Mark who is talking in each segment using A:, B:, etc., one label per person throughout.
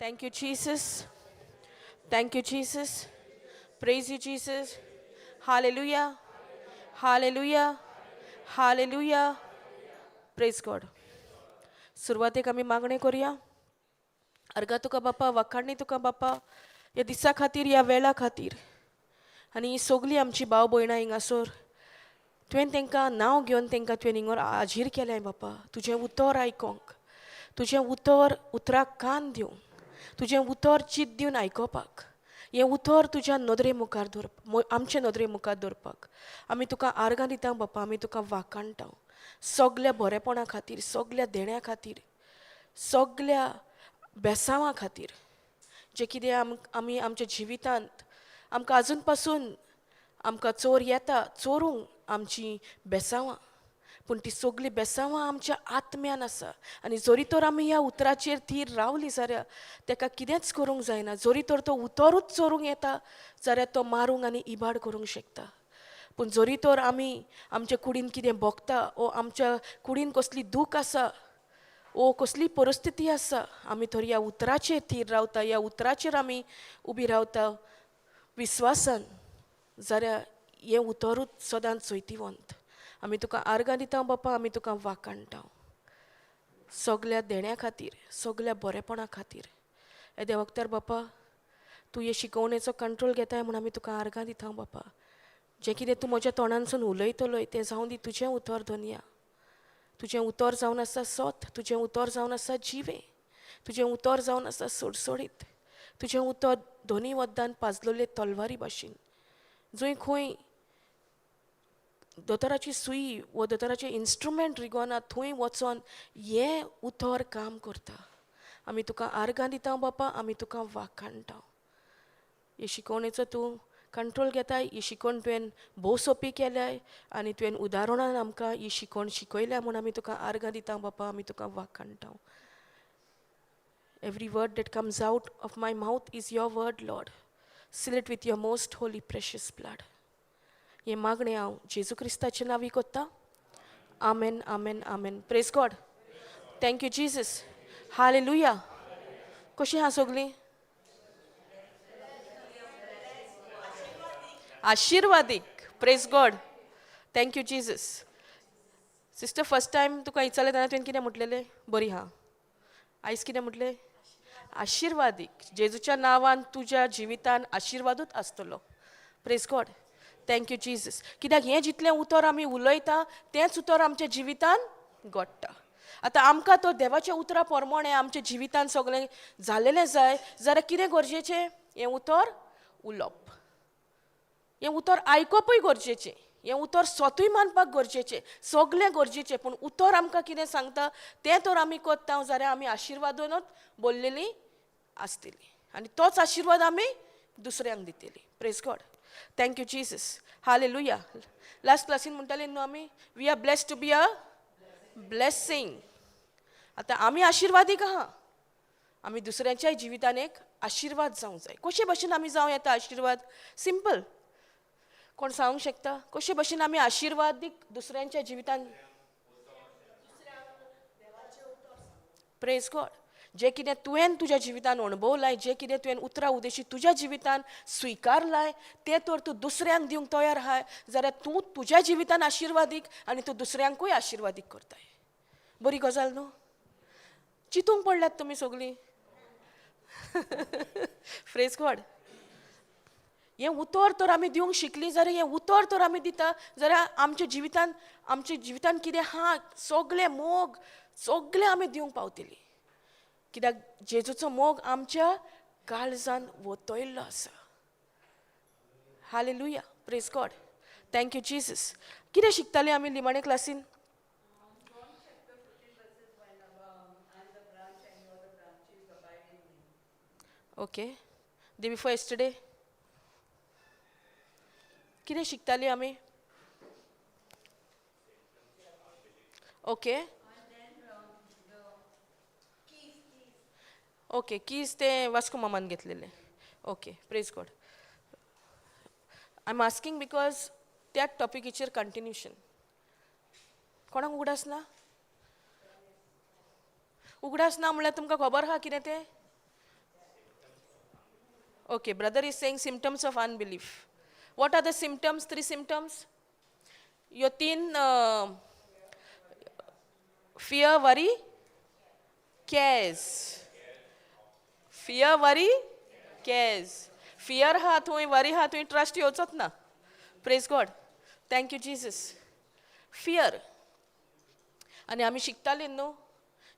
A: Thank you Jesus, thank you Jesus, praise you Jesus. Hallelujah, hallelujah, hallelujah. Praise God. सुरवातेक आमी मागणें करुया. अर्गा तुका बापा, वखाणी तुका बापा, ह्या दिसा खातीर, ह्या वेळा खातीर, आनी ही सगळीं आमची भाव भयणां हिंगासर तुवें तांकां नांव घेवन तांकां तुवें हिंगर हाजीर केलें बापा. तुजें उतर आयकोंक, तुजें उतर उतराक कान दिवंक, तुजें उतर चित दिवन आयकोपाक, हें उतर तुज्या नदरे मुखार दवरप, आमचे नदरे मुखार दवरपाक आमी तुका आर्गां दिता बापा. आमी तुका वाखाणटा सगल्या बरेपणा खातीर, सगल्या देण्या खातीर, सगल्या बेसांवा खातीर, जें कितें आमी आमच्या जिवितांत आमकां आजून पासून आमकां चोर येता चोरूंक आमची बेसांवां, पूण ती सगळीं बेसांवां आमच्या आत्म्यान आसा. आनी जरी तर आमी ह्या उतराचेर थीर रावली जाल्यार ताका कितेंच करूंक जायना. जरी तर तो उतरूच चोरूंक येता जाल्यार तो मारूंक आनी इबाड करूंक शकता. पूण जरी तर आमी आमच्या कुडीन कितें भोगता ओ आमच्या कुडीन कसली दूख आसा ओ कसली परिस्थिती आसा, आमी तर ह्या उतराचेर थीर रावता, ह्या उतराचेर आमी उबी रावता विस्वासान जाल्यार हें उतरूच सदांच जैतिवंत. आमी तुका आर्गां दिता बापा, आमी तुका वाखाणटा सगल्या देण्या खातीर, सगल्या बरेपणा खातीर. येद्या वखदार बापा तूं हे शिकवणेचो कंट्रोल घेताय म्हूण आमी तुका आर्गां दिता बापा. जें कितें तूं म्हज्या तोंडानसून उलयतलोय तें जावं दी तुजें उतर धनया. तुजें उतर जावन आसा सत, तुजें उतर जावन आसा जिवें, तुजें उतर जावन आसा सोडसोडीत, तुजें उतर दोनी वद्दान पाजलोले तलवारी भाशेन. जंय खंय दोतोराची सुई वो दोतोराचें इन्स्ट्रुमेंट रिगोना थंय वचोन हें उतर काम करता. आमी तुका आर्गां दिता बापा, आमी तुका वाखाणटा. हे शिकवणेचो तूं कंट्रोल घेताय, ही शिकवण तुवें भोव सोंपी केल्याय आनी तुवें उदाहरणान आमकां ही शिकवण शिकयल्या म्हूण आमी तुका आर्गां दिता बापा, आमी तुका वाखाणटा. Every word that comes out of my mouth is your word, Lord. Seal it with your most holy precious blood. हें मागणें हांव जेजू क्रिस्ताच्या नांवी कोत्ता. आमेन, आमेन, आमेन. Praise God. Thank you Jesus. Hallelujah. कशीं आहा सगळीं? आशिर्वादीक. Praise God. Thank you Jesus. Sister, first time तुका विचारलें तेन्ना तुवें कितें म्हटलेलें? बरी आहा. आयज कितें म्हटलें? आशिर्वादीक. जेजूच्या नांवान तुज्या जिवितान आशिर्वादूच आसतलो. Praise God. Thank you Jesus. कित्याक हें जितलें उतर आमी उलयता तेंच उतर आमच्या जिवितान घडटा. आतां आमकां तो देवाच्या उतरा प्रमाणें आमच्या जिवितान सगळें जालेलें जाय जाल्यार कितें गरजेचें? हें उतर उलोवप, हें उतर आयकपूय गरजेचें, हें उतर स्वतूय मानपाक गरजेचें, सगळें गरजेचें. पूण उतर आमकां कितें सांगता तें तर आमी करता जाल्यार आमी आशिर्वादानूच बोल्लेलीं आसतली आनी तोच आशिर्वाद आमी दुसऱ्यांक दितली. Praise God. Thank you Jesus. Hallelujah. Last क्लासीन म्हणटाले न्हू आमी, we are blessed to be a blessing. आतां आमी आशिर्वादीक आहा, आमी दुसऱ्यांच्याय जिवितान एक आशिर्वाद जावंक जाय. कशे भशेन आमी जावं येता आशिर्वाद? सिंपल. कोण सांगूंक शकता कशे भशेन आमी आशिर्वादीक दुसऱ्यांच्या जिवितान? Praise God. जें कितें तुवें तुज्या जिवितान अणभवलाय, जें कितें तुवें उतरां उदेशी तुज्या जिवितान स्विकारलाय तें तर तूं दुसऱ्यांक दिवंक तयार आहाय जाल्यार तूं तुज्या जिवितान आशिर्वादीक आनी तूं दुसऱ्यांकूय आशिर्वादीक करताय. बरी गजाल न्हू? चिंतूंक पडल्यात तुमी सगळीं. Praise God. हें उतर तर आमी दिवंक शिकलीं जाल्यार, हें उतर तर आमी दिता जाल्यार आमच्या जिवितान, आमच्या जिवितान कितें आहा सगळें मोग सगळें आमी दिवंक पावतलीं. कित्याक जेजूचो मोग आमच्या काळजान वतयल्लो आसा. Hallelujah. Praise God. Thank you Jesus. कितें शिकतालीं आमी लिमाणे क्लासीन? Okay, day before yesterday कितें शिकतालीं आमी? ओके ओके, कीज ते वास्को मामान घेतलेले. Okay, praise God. I am asking because त्याच टॉपिकीचेर कंटिन्युशन. कोणाक उगडास ना? उगडास ना म्हणल्यार तुमकां खबर आहा कितें तें? Okay, brother is saying symptoms of unbelief. What are the symptoms? Three symptoms. ह्यो तीन, fear, worry, cares. Fear, worry, cares. Fear आहा थंय, वरी आहा थंय, ट्रस्ट येवचोच ना. Praise God. Thank you, Jesus. Fear. आनी आमी शिकतालीं न्हू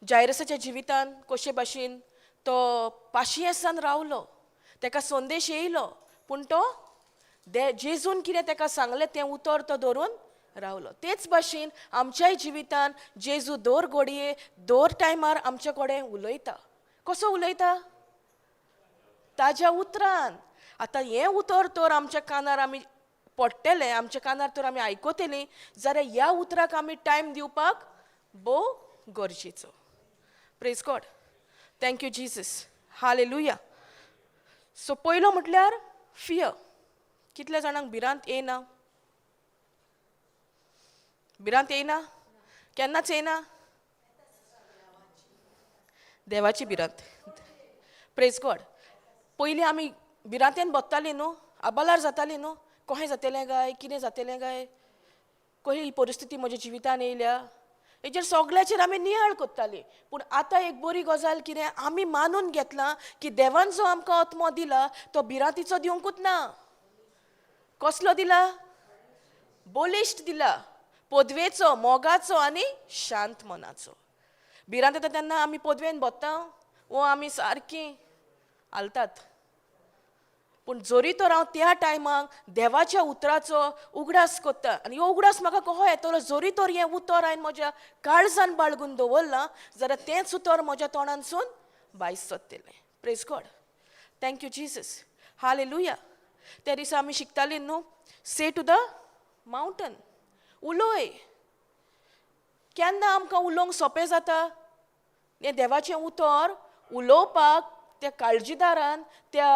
A: जायरसाच्या जिवितान कशे भाशेन तो पाशियेसान रावलो. तेका संदेश येयलो, पूण तो दे जेजून कितें तेका सांगलें तें उतर तो धरून रावलो. तेच भाशेन आमच्याय जिवितान जेजू दर घडये, दर टायमार आमचे कडेन उलयता. कसो उलयता? ताज्या उतरान. आतां हें उतर तर आमच्या कानार आमी पडटलें, आमच्या कानार तर आमी आयकतलीं जाल्यार ह्या उतराक आमी टायम दिवपाक भोव गरजेचो. Praise God. Thank you, Jesus. Hallelujah. So पयलो म्हटल्यार फियर. कितल्या जाणांक भिरांत येयना? भिरांत येयना? केन्नाच येयना देवाची भिरांत? Praise God. पयलीं आमी भिरांतेन बसतालीं न्हू, आबालार जातालीं न्हू, कशें जातलें काय, कितें जातलें काय, कशी ही परिस्थिती म्हज्या जिवितान येयल्या, हेजेर सगळ्याचेर आमी नियाळ करतालीं. पूण आतां एक बरी गजाल कितें, आमी मानून घेतलां की देवान जो आमकां आत्मो दिला तो भिरांतीचो दिवंकूच ना. कसलो दिला? बलिश्ट दिला, पदवेचो, मोगाचो आनी शांत मनाचो. भिरांत येता तेन्ना आमी पदवेन बत्ता वो आमी सारकी हालतात. पूण जरी तर हांव त्या टायमाक देवाच्या उतराचो उगडास करता, आनी हो उगडास म्हाका कसो येतलो, जरी तर हें उतर हांवें म्हज्या काळजान बाळगून दवरलां जाल्यार तेंच उतर म्हज्या तोंडानसून भायर सरतलें. Praise God. Thank you, Jesus. Hallelujah. त्या दिसा आमी शिकतालीं न्हू, say to the mountain, उलोय. केन्ना आमकां उलोवंक सोंपें जाता? हें देवाचें उतर उलोवपाक त्या काळजीदारान, त्या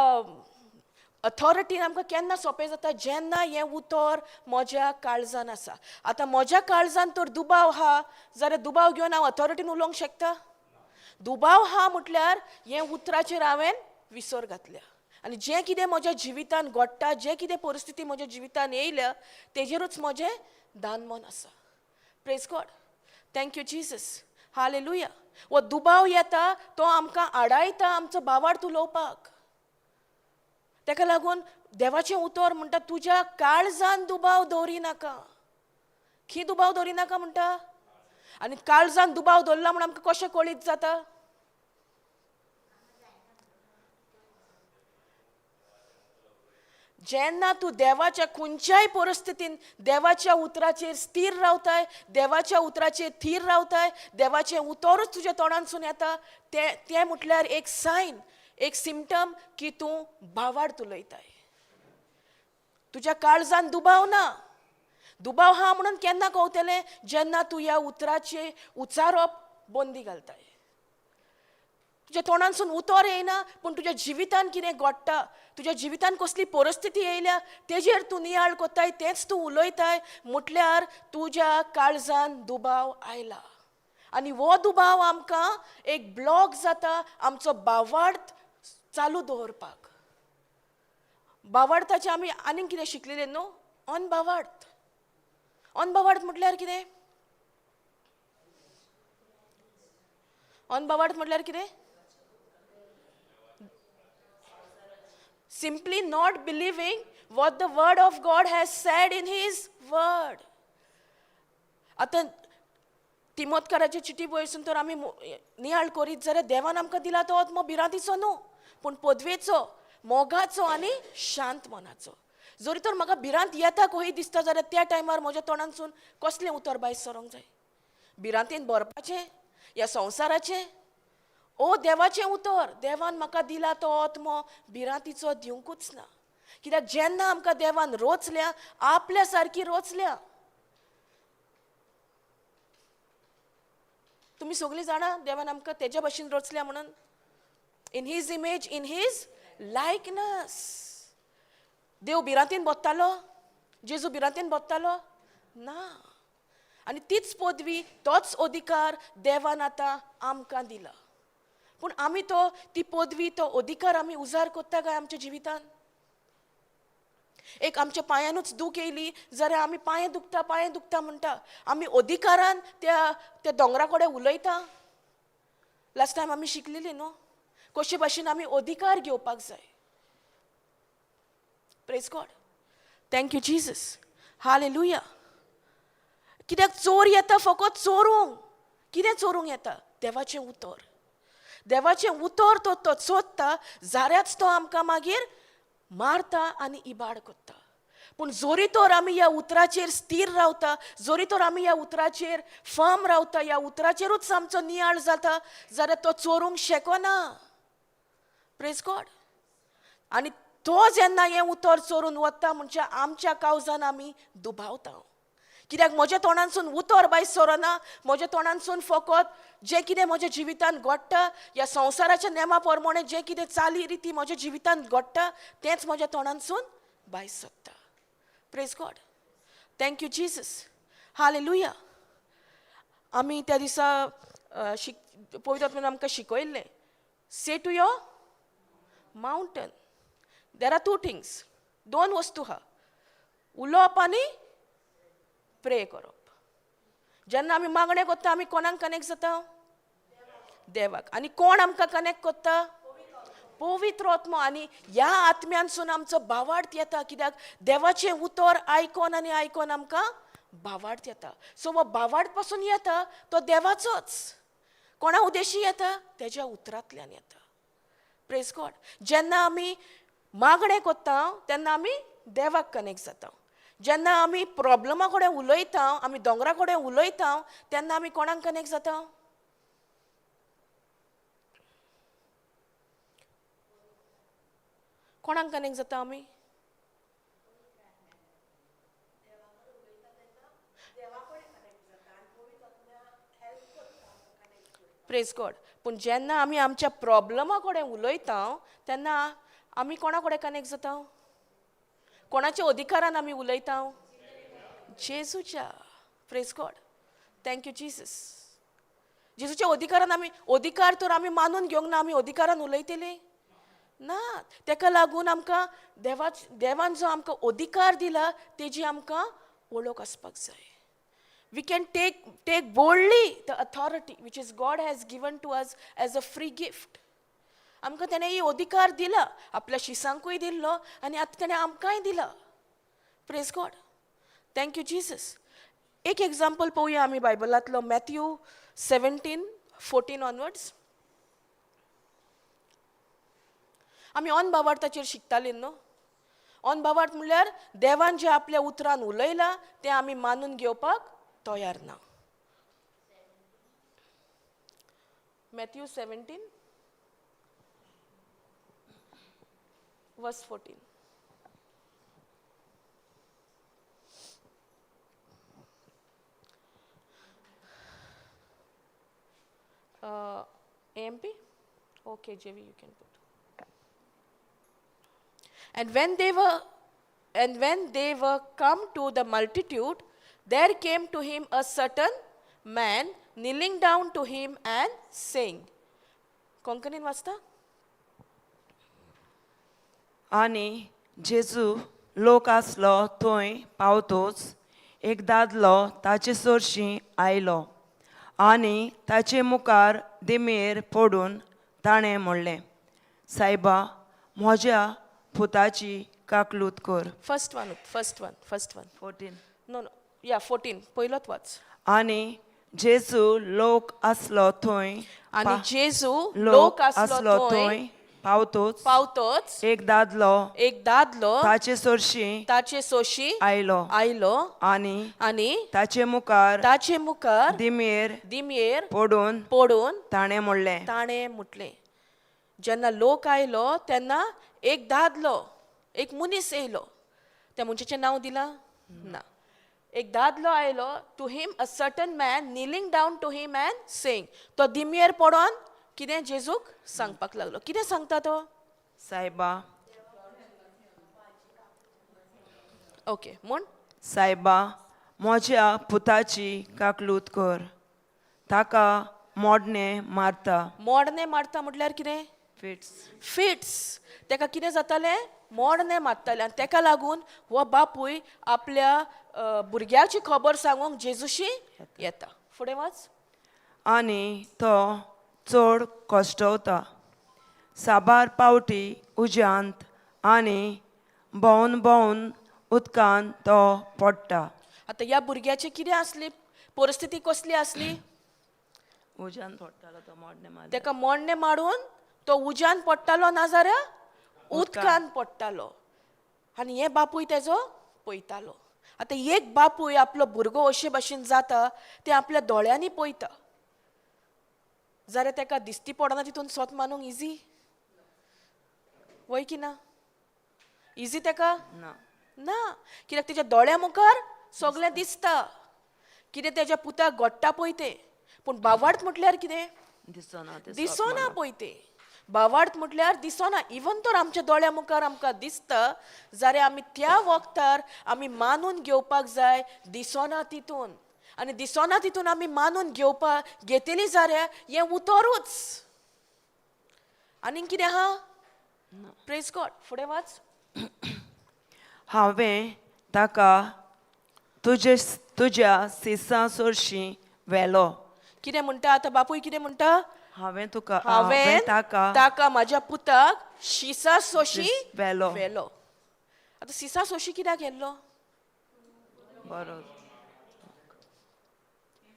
A: अथॉरिटीन आमकां केन्ना सोंपें जाता? जेन्ना हें उतर म्हज्या काळजान आसा. आतां म्हज्या काळजान तर दुबाव आहा जाल्यार दुबाव घेवन हांव अथॉरिटीन उलोवंक शकता? दुबाव आहा म्हटल्यार हें उतराचेर हांवें विसर घातल्या आनी जें कितें म्हज्या जिवितान घडटा, जें कितें परिस्थिती म्हज्या जिवितान येयल्या, तेजेरूच म्हजें दानमन आसा. Praise God. Thank you, Jesus. Hallelujah. हो दुबाव येता तो आमकां आडायता आमचो भावार्थ उलोवपाक. तेका लागून देवाचें उतर म्हणटा, तुज्या काळजान दुबाव दवरिनाका. खी दुबाव दवरिनाका म्हणटा? आनी काळजान दुबाव दवरला म्हूण आमकां कशें कळीत जाता? जेन्ना तूं देवाच्या खंयच्याय परिस्थितीन देवाच्या उतराचेर स्थीर रावताय, देवाच्या उतराचेर थीर रावताय, देवाचें उतरूच तुज्या तोंडानसून येता, तें तें म्हटल्यार एक सायन, एक सिमटम की तूं भावार्थ उलयताय. तुज्या काळजान दुबाव ना. दुबाव आहा म्हणून केन्ना कळटलें? जेन्ना तूं ह्या उतराचें उचारप बंदी घालताय. तुज्या तोंडानसून उतर येयना, पूण तुज्या जिवितान कितें घडटा, तुज्या जिवितान कसली परिस्थिती येयल्या तेजेर तूं नियाळ करताय, तेंच तूं उलयताय, म्हटल्यार तुज्या काळजान दुबाव आयला. आनी हो दुबाव आमकां एक ब्लॉक जाता आमचो भावार्थ चालू दवरपाक. भावार्थाचें आमी आनीक कितें शिकलेलें न्हू? अनभावार्थ. अनभावार्थ म्हटल्यार कितें? अनभावार्थ म्हटल्यार कितें? Simply not believing what the word of God has said in his word. आतां तिमोतकाराची चिटी पळयसून तर आमी नियाळ करीत जाल्यार देवान आमकां दिला तो आत्मो भिरांतीचो न्हू, पूण पदवेचो, मोगाचो आनी शांत मनाचो. जरी तर म्हाका भिरांत येता खंय दिसता जाल्यार त्या टायमार म्हज्या तोंडानसून कसलें उतर भायर सरोंक जाय? भिरांतेन भरपाचें ह्या संवसाराचें? ओ देवाचें उतर. देवान म्हाका दिला तो आत्मो भिरांतीचो दिवंकूच ना. कित्याक जेन्ना आमकां देवान रोचल्या, आपल्या सारकी रोचल्या. तुमी सगळीं जाणा देवान आमकां तेज्या भशेन रोचल्या म्हणून, in his image, in his likeness. देव भिरांतीन बोत्तालो? जेजू भिरांतीन बोत्तालो? ना. आनी तीच पदवी, तोच अधिकार देवान आतां आमकां दिला. पूण आमी तो ती पदवी, तो अधिकार आमी उजार कोत्ता काय आमच्या जिवितान? एक आमच्या पांयानूच दूख येयली जाल्यार आमी पांये दुखता, पांये दुखता म्हणटा. आमी अधिकारान त्या त्या दोंगरा कडेन उलयता. लास्ट टायम आमी शिकलेली न्हू कशे भाशेन आमी अधिकार घेवपाक जाय. Praise God. Thank you Jesus. Hallelujah. कित्याक चोर येता फकत चोरूंक. कितें चोरूंक येता? देवाचें उतर. देवाचें उतर तो तो चोरता जाल्यारच तो आमकां मागीर मारता आनी इबाड करता. पूण जोरी तर आमी ह्या उतराचेर स्थीर रावता, जोरी तर आमी ह्या उतराचेर फर्म रावता, ह्या उतराचेरूच आमचो नियाळ जाता जाल्यार तो चोरूंक शकना. Praise God. आनी तो जेन्ना हें उतर चोरून वता म्हणजे आमच्या कावजान आमी दुबावता. कित्याक म्हज्या तोंडांसून उतर बाय सोरना, म्हज्या तोंडांसून फकत जें कितें म्हज्या जिवितान घडटा, ह्या संवसाराच्या नेमा प्रमाणे जें कितें चाली रिती म्हज्या जिवितान घडटा तेंच म्हज्या तोंडांसून भायर सरता. Praise God. Thank you Jesus. Hallelujah. आमी त्या दिसा शिक पवित्र आत्म्यान आमकां शिकयल्लें, say to your mountain. There are two things, दोन वस्तू आहा, उलोवप आनी प्रे करप. जेन्ना आमी मागणें करता आमी कोणाक कनेक्ट जाता? देवाक. आनी कोण आमकां कनेक्ट करता? पवित्र आत्मो. आनी ह्या आत्म्यानसून आमचो भावार्थ येता. कित्याक देवाचें उतर आयकोन आनी आयकोन आमकां भावार्थ येता. सो हो भावार्थ पासून येता तो देवाचोच. कोणा उद्देशी येता? तेज्या उतरांतल्यान येता. Praise God. जेन्ना आमी मागणें करता तेन्ना आमी देवाक कनेक्ट जाता. जेन्ना आमी प्रोब्लमा कडेन उलयता, आमी दोंगरा कडेन उलयता तेन्ना आमी कोणाक कनेक्ट जाता? कोणाक कनेक्ट जाता आमी? Praise God. पूण जेन्ना आमी आमच्या प्रोब्लमा कडेन उलयता तेन्ना आमी कोणा कडेन कनेक्ट जाता? कोणाच्या अधिकारान आमी उलयता? जेजूच्या. Praise God. Thank you Jesus. जेजूच्या अधिकारान आमी, अधिकार तर आमी मानून घेवंक ना, आमी अधिकारान उलयतले ना. तेका लागून आमकां देवान जो आमकां अधिकार दिला तेजी आमकां वळख आसपाक जाय. We can take boldly the authority which is God has given to us as a free gift. आमकां तेणें ही अधिकार दिला, आपल्या शिसांकूय दिल्लो आनी आतां तेणें आमकांय दिला. Praise God. Thank you Jesus. एक एग्जाम्पल पळोवया आमी बायबलांतलो, मॅथ्यू 17:14 ऑनवर्ड्स. आमी ऑन भावार्थाचेर शिकतालीं न्हू. ऑन भावार्थ म्हणल्यार देवान जें आपल्या उतरान उलयलां तें आमी मानून घेवपाक तयार ना. Matthew 17 verse 14. AMP? Okay, JV, you can put. And when they were come to the multitude, there came to him a certain man, kneeling down to him and saying, कोंकणीन वाचता?
B: आनी जेजू लोक आसलो थंय पावतोच एक दादलो ताचे सरशीं आयलो आनी ताचे मुखार दिमेर पडून ताणें म्हणलें, सायबा, म्हज्या पुताची काकलूत कर.
A: First one, first one, first one.
B: 14.
A: No, yeah, 14. पयलोच वाच.
B: आनी जेजू लोक आसलो थंय
A: आनी जेजू लोक आसलो थंय
B: पावतोच
A: पावतोच
B: एक दादलो
A: एक दादलो
B: ताचे सरशीं
A: ताचे सोशी
B: आयलो
A: आयलो
B: आनी
A: आनी
B: ताचे मुखार
A: ताचे मुखार
B: दिमेर
A: दिमयेर
B: पडून
A: पडून
B: ताणें म्हणलें,
A: ताणें म्हटलें. जेन्ना लोक आयलो तेन्ना एक दादलो, एक मनीस येयलो. त्या मनशाचें नांव दिलां ना. एक दादलो आयलो, to him a certain man kneeling down to him and saying. तो दिमयेर पडोन कितें जेजूक सांगपाक लागलो. कितें सांगता तो?
B: सायबा.
A: ओके, म्हण.
B: सायबा, म्हज्या पुताची काकलूत कर, ताका मोडणें मारता.
A: मोडणें मारता म्हटल्यार कितें?
B: फिट्स.
A: फिट्स. तेका कितें जातालें? मोडणें मारतालें. आनी तेका लागून हो बापूय आपल्या भुरग्याची खबर सांगूंक जेजूशी येता. फुडें वाच.
B: आनी तो चड कश्टवता, साबार पावटी उज्यांत आनी भोंवन भोंवन उदकांत तो पडटा.
A: आतां ह्या भुरग्याची कितें आसली परिस्थिती, कसली आसली?
B: उज्यान पडटालो तो, मोडणें मारता.
A: तेका मोडणें मारून तो उज्यान पडटालो नाजाल्यार उदकान पडटालो आनी हे बापूय तेजो पळयतालो. आतां एक बापूय आपलो भुरगो अशे भाशेन जाता तें आपल्या दोळ्यांनी पळयता जाल्यार तेका दिश्टी पडना तितून सोत मानूंक इजी वय की ना? इजी तेका
B: ना.
A: ना, कित्याक तेज्या दोळ्या मुखार सगळें दिसता. कितें तेज्या पुताक घडटा पळय तें. पूण बावार्थ म्हटल्यार कितें?
B: दिसना तें.
A: दिसना पळय तें. बावार्थ म्हटल्यार दिसना. इवन तर आमच्या दोळ्या मुखार आमकां दिसता जाल्यार आमी त्या वखदार आमी मानून घेवपाक जाय दिसना तितून. आनी दिसना तितून आमी मानून घेवपाक घेतली जाल्यार हें उतरूच आनीक कितें आहा? प्रेज गॉड. फुडें वाच.
B: हांवें ताका तुजे तुज्या सिसां सरशीं व्हेलो.
A: कितें म्हणटा आतां बापूय? कितें म्हणटा?
B: हांवें तुका
A: हांवें
B: ताका
A: ताका म्हाज्या पुताक शिसा सोशी
B: व्हेलो.
A: व्हेलो. आतां सिसा सोशी कित्याक व्हेल्लो?
B: बरो.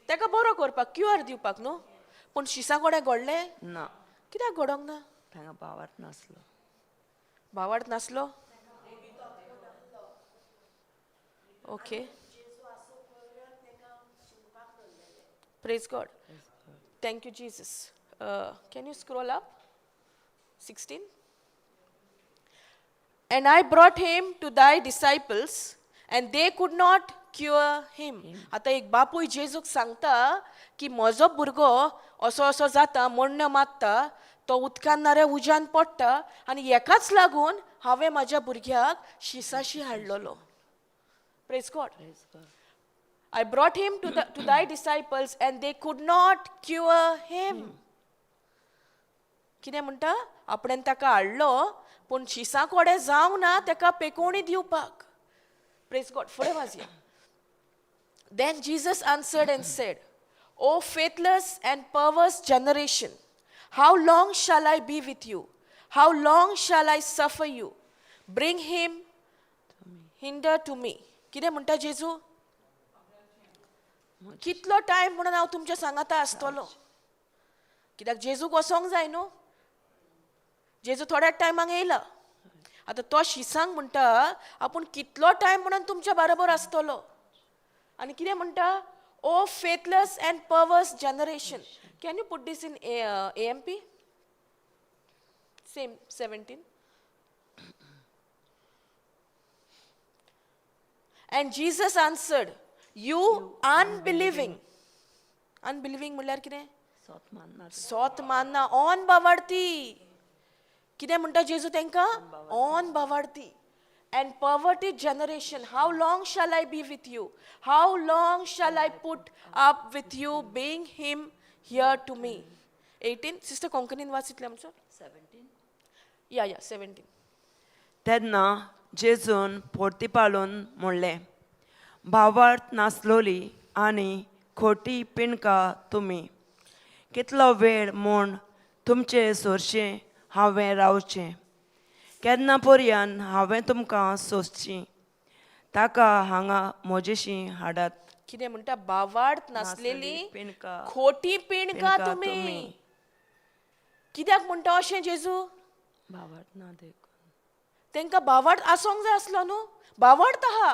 A: ताका बरो करपाक, क्युअर दिवपाक न्हू. पूण शिसा कोणें घडलें?
B: ना.
A: कित्याक घडोंक ना?
B: तांकां भावार्थ नासलो.
A: भावार्थ नासलो. Okay, praise God. Thank you Jesus. Can you scroll up 16? And I brought him to thy disciples, and they could not cure him. आतां एक बापूय जेजूक सांगता की म्हजो भुरगो असो असो जाता, मोडण्यो मारता तो, उदकान नाजाल्यार उज्यान पडटा आनी हेकाच लागून हांवें म्हाज्या भुरग्याक शिसाशी हाडलेलो. Praise God. I brought him to thy disciples and they could not cure him. कितें म्हणटा? आपणेन ताका हाडलो पूण शिसां कोडे जावंक ना ताका पेकोवणी दिवपाक. प्रेज गॉड. फुडें वाचया. Then Jesus answered and said, O faithless and perverse generation, how long shall I be with you? How long shall I suffer you? Bring him hither to me. कितें म्हणटा जेजू? कितलो टायम म्हणून हांव तुमच्या सांगाता आसतलो? कित्याक जेजूक वचोंक जाय न्हू. जेजू थोड्या टायमाक येयला. आतां तो शिसांक म्हणटा आपूण कितलो टायम म्हणून तुमच्या बरोबर आसतलो. आनी कितें म्हणटा? O faithless and perverse generation. Can you put this in AMP, same 17? And Jesus answered, you unbelieving. Unbelieving म्हणल्यार कितें?
B: सोत मानना.
A: सोत मानना, ऑन बावाडती. कितें म्हणटा जेजू तांकां? ऑन बावाडती and perverted generation, how long shall I be with you? How long shall I put up with you? Bring him here to me. 18. Sister, कोंकणीन वाच इतलें आमचो.
B: 17.
A: या, 17.
B: तेन्ना जेजून पोर्तिपालून म्हणलें, भावार्थ नासलोली आनी खोटी पिणका तुमी, कितलो वेळ म्हूण तुमचे सोरशें हांवें रावचें? केन्ना पर्यान हांवें तुमकां सोंसची? ताका हांगा म्हजेशी हाडात.
A: कितें म्हणटा? बावार्थ नासलेली
B: पिणका
A: खोटी पिणका
B: पिणका
A: तुमी.
B: तुमी.
A: कित्याक म्हणटा अशें जेजू?
B: भावार्थ ना देखून.
A: तांकां भावार्थ आसोंक जाय आसलो न्हू. भावार्थ आहा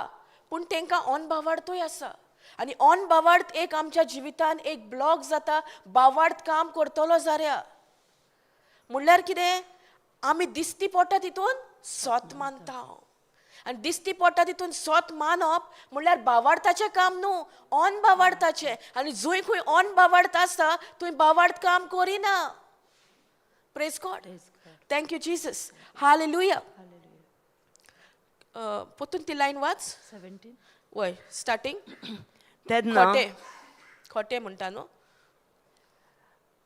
A: पूण तांकां ऑन भावार्थूय आसा. आनी ऑन भावार्थ एक आमच्या जिवितान एक ब्लॉक जाता. भावार्थ काम करतलो जाल्यार म्हणल्यार कितें? आमी दिसती पडटा तितून सोत मानता. आनी दिसती पडटा तितून सोत मानप म्हणल्यार भावार्थाचें काम न्हू, ऑन भावार्थाचें. आनी जंय खंय ऑन भावार्थ आसता थंय भावार्थ काम करिना. Praise God. Thank you Jesus. Hallelujah. परतून ती लायन वाच.
B: 17.
A: वय, स्टार्टींग.
B: तेन्ना
A: खोटे खोटे म्हणटा न्हू.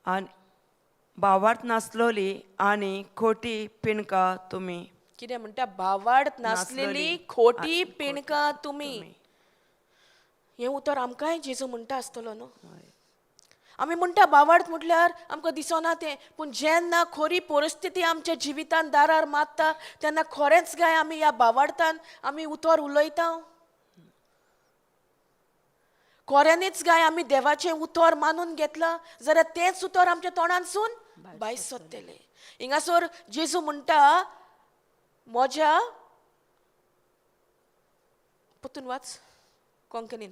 B: आनी भावार्थ नासलोली आनी खोटी पिणकां तुमी.
A: कितें म्हणटा? भावार्थ नासलेली
B: नासलेली
A: खोटी पिणकां तुमी. हें उतर आमकांय जेजू म्हणटा आसतलो न्हू. आमी म्हणटा भावार्थ म्हटल्यार आमकां दिसना तें, पूण जेन्ना खरी परिस्थिती आमच्या जिवितान दारार मारता तेन्ना खरेंच काय आमी ह्या भावार्थान आमी उतर उलयता? खऱ्यांनीच काय आमी देवाचें उतर मानून घेतलां जाल्यार तेंच उतर आमच्या तोंडांतसून भायर सोदतलें. हिंगासर जेजू म्हणटा म्हज्या, परतून वाच कोंकणीन.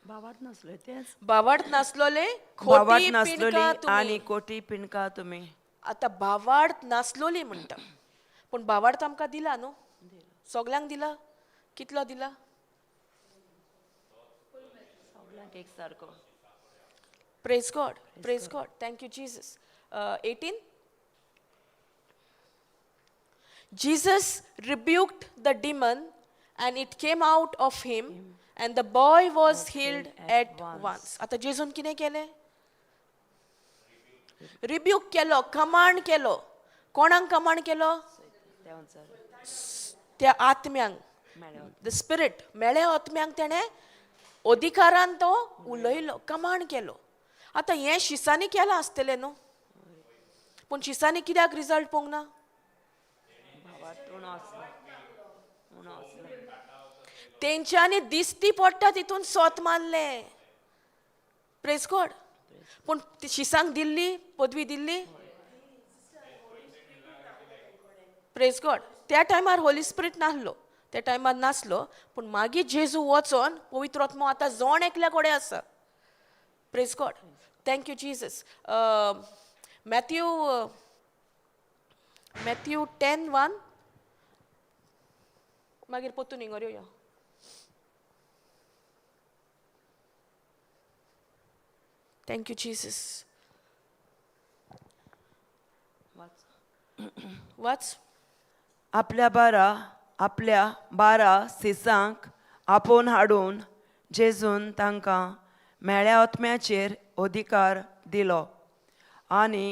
B: भावार्थ नासले तेंच.
A: भावार्थ नासलोले
B: भावार्थ
A: खोटी
B: नासलोली
A: पिणकां तुमी.
B: आनी खोटी पिणकां तुमी.
A: आतां भावार्थ नासलोली म्हणटा, पूण भावार्थ आमकां दिला न्हू? सगल्यांक दिला? कितलो दिला?
B: सगल्यांक एक सारको.
A: Praise God, praise God. Thank you Jesus. 18. Jesus rebuked the demon and it came out of him and the boy was healed at once. आतां जेजून कितें केलें? रिब्यूक केलो, कमांड केलो. कोणाक कमांड केलो? त्या आत्म्यांक, the spirit. मेळ्या आत्म्यांक तेणें अधिकारान तो उलयलो, कमांड केलो. आतां हें शिसांनी केलां आसतलें न्हू, पूण शिसांनी कित्याक रिजल्ट पळोवंक ना?
B: भावार्थ उणो आसलो, उणो आसलो.
A: तेंच्यांनी दिसती पडटा तितून सोत मारलें. प्रेज गॉड. पूण ती शिसांक दिल्ली पदवी दिल्ली. प्रेज गॉड. त्या टायमार होली स्पिरीट नासलो, त्या टायमार नासलो, पूण मागीर जेजू वचोन पवित्र आत्मो आतां जण एकल्या कडेन आसा. Praise God. Thank you Jesus. Matthew 10:1. मागीर परतून हिंगा यो. Thank you Jesus.
B: वाच.
A: वाच.
B: आपल्या 12 शिसांक आपोवन हाडून जेजून तांकां म्हेळ्या आत्म्याचेर अधिकार दिलो आनी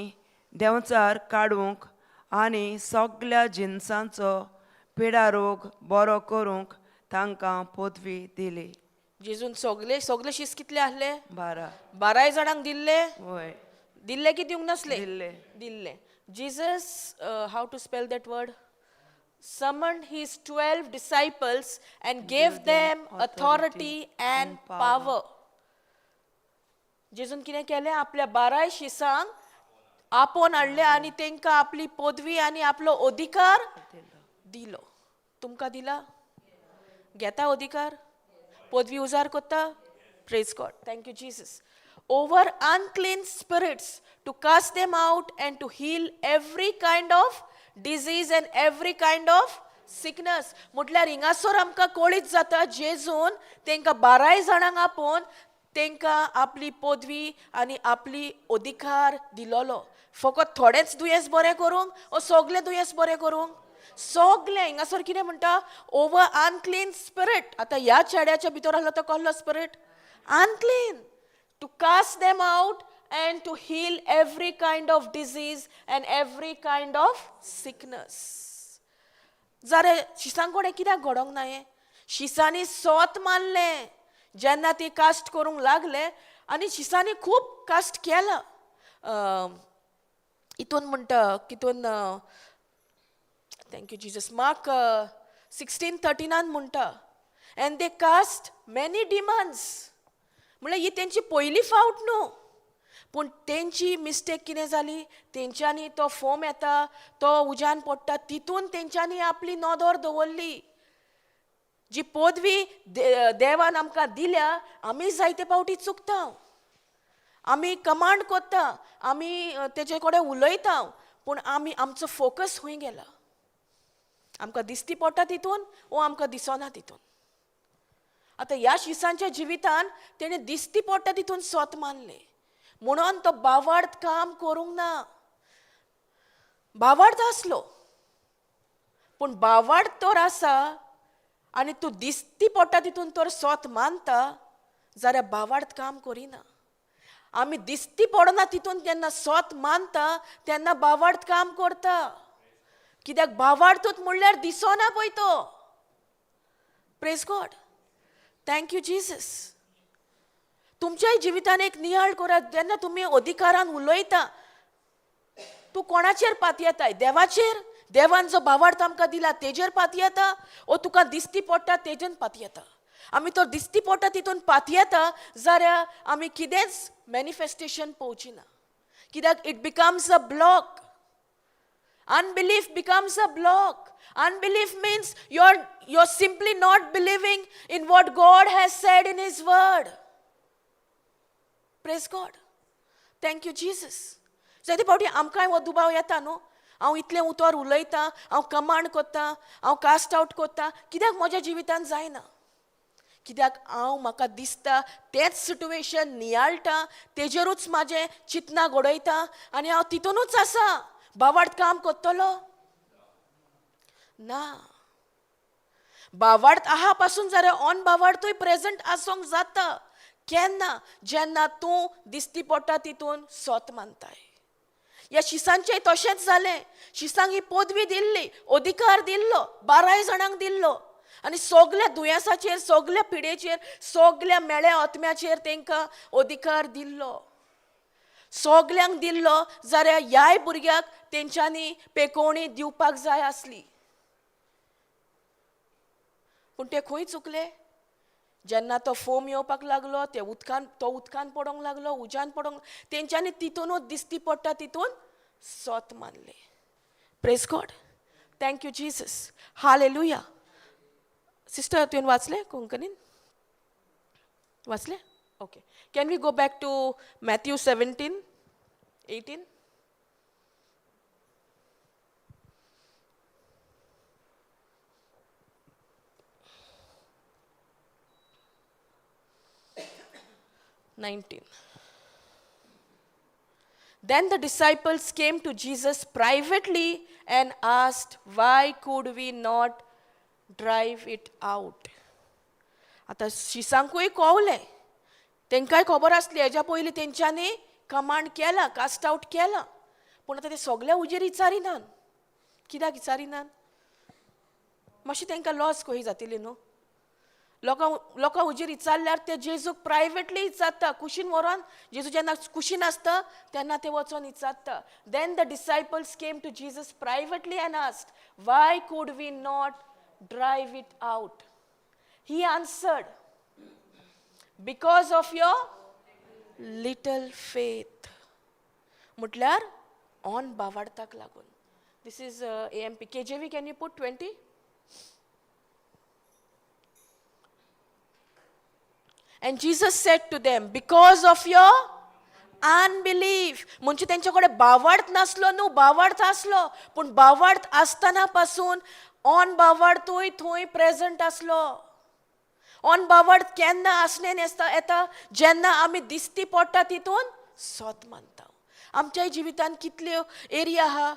B: देंवचार काडूंक आनी सगल्या जिनसांचो पिडारोग बरो करूंक तांकां पदवी दिली.
A: जेजून सगले सगले शीस कितले आहले?
B: 12.
A: बाराय जाणांक दिल्ले?
B: वय.
A: दिल्ले की दिवंक नासले?
B: दिल्ले.
A: दिल्ले. Jesus, how to spell that word, summoned his 12 disciples and gave them authority and power. जेजून कितें केलें? आपल्या बाराय शिसांक आपोवन हाडले आनी तांकां आपली पदवी आनी आपलो अधिकार दिलो. तुमकां दिला? घेता अधिकार, पदवी उजार करता? Praise God. Thank you Jesus. Over unclean spirits, to cast them out and to heal every kind of disease and every kind of sickness. म्हटल्यार हिंगासर आमकां कळीत जाता, जेजून तांकां बाराय जाणांक आपोवन तांकां आपली पदवी आनी आपली अधिकार दिलोलो. फकत थोडेंच दुयेंस बरें करूंक ओ सगलें दुयेंस बरें करूंक? सगलें. हिंगासर कितें म्हणटा? Over unclean spirit. आतां ह्या चेड्याच्या भितर आसलो तो कसलो spirit? Unclean. To cast them out and to heal every kind of disease and every kind of sickness. जाल्यार शिसां कडेन कित्याक घडोंक ना हें? शिसांनी सोत मारलें जेन्ना ती कास्ट करूंक लागले, आनी शिसांनी खूब कास्ट केलां. हितून म्हणटा कितून? Thank you Jesus. Mark 16:13 म्हणटा, "And they cast many demons." म्हणल्यार ही तेंची पयली फावट न्हू, पूण तेंची मिस्टेक कितें जाली? तेंच्यांनी तो फोम येता, तो उज्यान पडटा, तितून तेंच्यांनी आपली नदर दवरली. जी पदवी देवान आमकां दिल्या, आमी जायते फावटी चुकता. आमी कमांड करता, आमी तेजे कडेन उलयता, पूण आमी आमचो फोकस खंय गेला? आमकां दिसती पडटा तितून ओ आमकां दिसना तितून. आतां ह्या शिसांच्या जिवितान तेणें दिसती पडटा तितून सोत मानलें, म्हणून तो बावार्थ काम करूंक ना. बावार्थ आसलो, पूण बावार्थ तर आसा आनी तूं दिसती पडटा तितून तर सोत मानता जाल्यार बावार्थ काम करिना. आमी दिसती पडना तितून जेन्ना सोत मानता तेन्ना बावार्थ काम करता. कित्याक बावार्थूच म्हणल्यार दिसना पळय तो. Praise God. Thank you Jesus. तुमच्याय जिवितान एक नियाळ करात. जेन्ना तुमी अधिकारान उलयता, तूं कोणाचेर पातयेताय? देवाचेर? देवान जो बावार्थ आमकां दिला तेजेर पातयेता, ओ तुका दिसती पडटा तेजेन पातयेता? आमी तो दिसती पडटा तितून पातयेता जाल्यार आमी कितेंच मॅनिफेस्टेशन पळोवची ना. कित्याक it becomes a block. Unbelief becomes a block. Unbelief means you're simply not believing in what God has said in His Word. Praise God. Thank you, Jesus. जायते फावटी आमकांय हो दुबाव येता न्हू, हांव इतलें उतर उलयतां, हांव कमांड कोत्तां, हांव कास्ट आवट कोत्तां, कित्याक म्हज्या जिवितान जायना? कित्याक हांव म्हाका दिसता तेंच सिटुएशन नियाळटा, तेजेरूच म्हाजें चिंतना घडयता आनी हांव तितूनूच आसा. बावार्थ काम करतलो ना. बावार्थ आहा पासून जाल्यार ऑन बावार्थूय प्रेजंट आसूंक जाता. केन्ना? जेन्ना तूं दिसती पडटा तितून सोत मानताय. ह्या शिसांचें तशेंच जालें. शिसांक ही पदवी दिल्ली, अधिकार दिल्लो, 12 जाणांक दिल्लो आनी सगल्या दुयेंसाचेर, सगल्या पिडेचेर, सगल्या मेळ्या आत्म्याचेर तांकां अधिकार दिल्लो, सगल्यांक दिल्लो. जाल्यार ह्याय भुरग्याक तेंच्यांनी पेकोवणी दिवपाक जाय आसली. पूण ते खंय चुकले? जेन्ना तो फोम येवपाक लागलो, ते उदकान, तो उदकान पडोंक लागलो, उज्यान पडोंक, तेंच्यांनी तितूनूच दिसती पडटा तितून सोत मानले. Praise God. Thank you Jesus. Hallelujah. Sister, तुवें वाचलें कोंकणीन? वाचलें? Okay. Can we go back to Matthew 17:18? 19. Then the disciples came to Jesus privately and asked, why could we not drive it out? आतां शिसांकूय कवलें, तेंकांय खबर आसली हेज्या पयलीं तेंच्यांनी कमांड केला, कास्ट आवट केला, पूण आतां ते सगल्या उजेर विचारिनात. कित्याक विचारिनात? मातशी तेंकां लॉस कशी जातली न्हू. लोकां उजेर विचारल्यार ते जेजूक प्रायवेटली विचारता, कुशीन व्हरोन. जेजू जेन्ना कुशीन आसता तेन्ना ते वचोन विचारता. Then the disciples came to Jesus privately and asked, why could we not drive it out? He answered, because of your little faith. म्हटल्यार ऑन बावाडताक लागून. This is AMP. KJV, can you put 20? And Jesus said to them, because of your unbelief. म्हणजे तेंच्या कडेन बावार्थ नासलो न्हू, बावार्थ आसलो, पूण बावार्थ आसतना पासून ऑन बावार्थूय थंय प्रेजंट आसलो. ऑन बावार्थ केन्ना आसणेन येता? जेन्ना आमी दिसती पडटा तितून सोत मानता. आमच्या जिवितान कितल्यो एरिया आहा,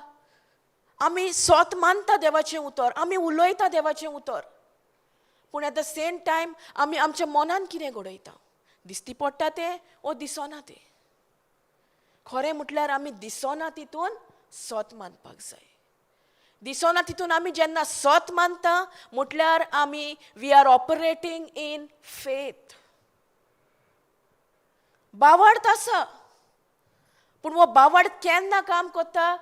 A: आमी सोत मानता देवाचें उतर, आमी उलयता देवाचें उतर, पूण एट the same time आमी आमच्या मनान कितें घडयता? दिसती पडटा तें ओ दिसना तें? खरें म्हटल्यार आमी दिसना तितून सोत मानपाक जाय. दिसना तितून आमी जेन्ना सोत मानता म्हटल्यार आमी we are operating in faith. बावार्थ आसा, पूण हो बावार्थ केन्ना काम करता?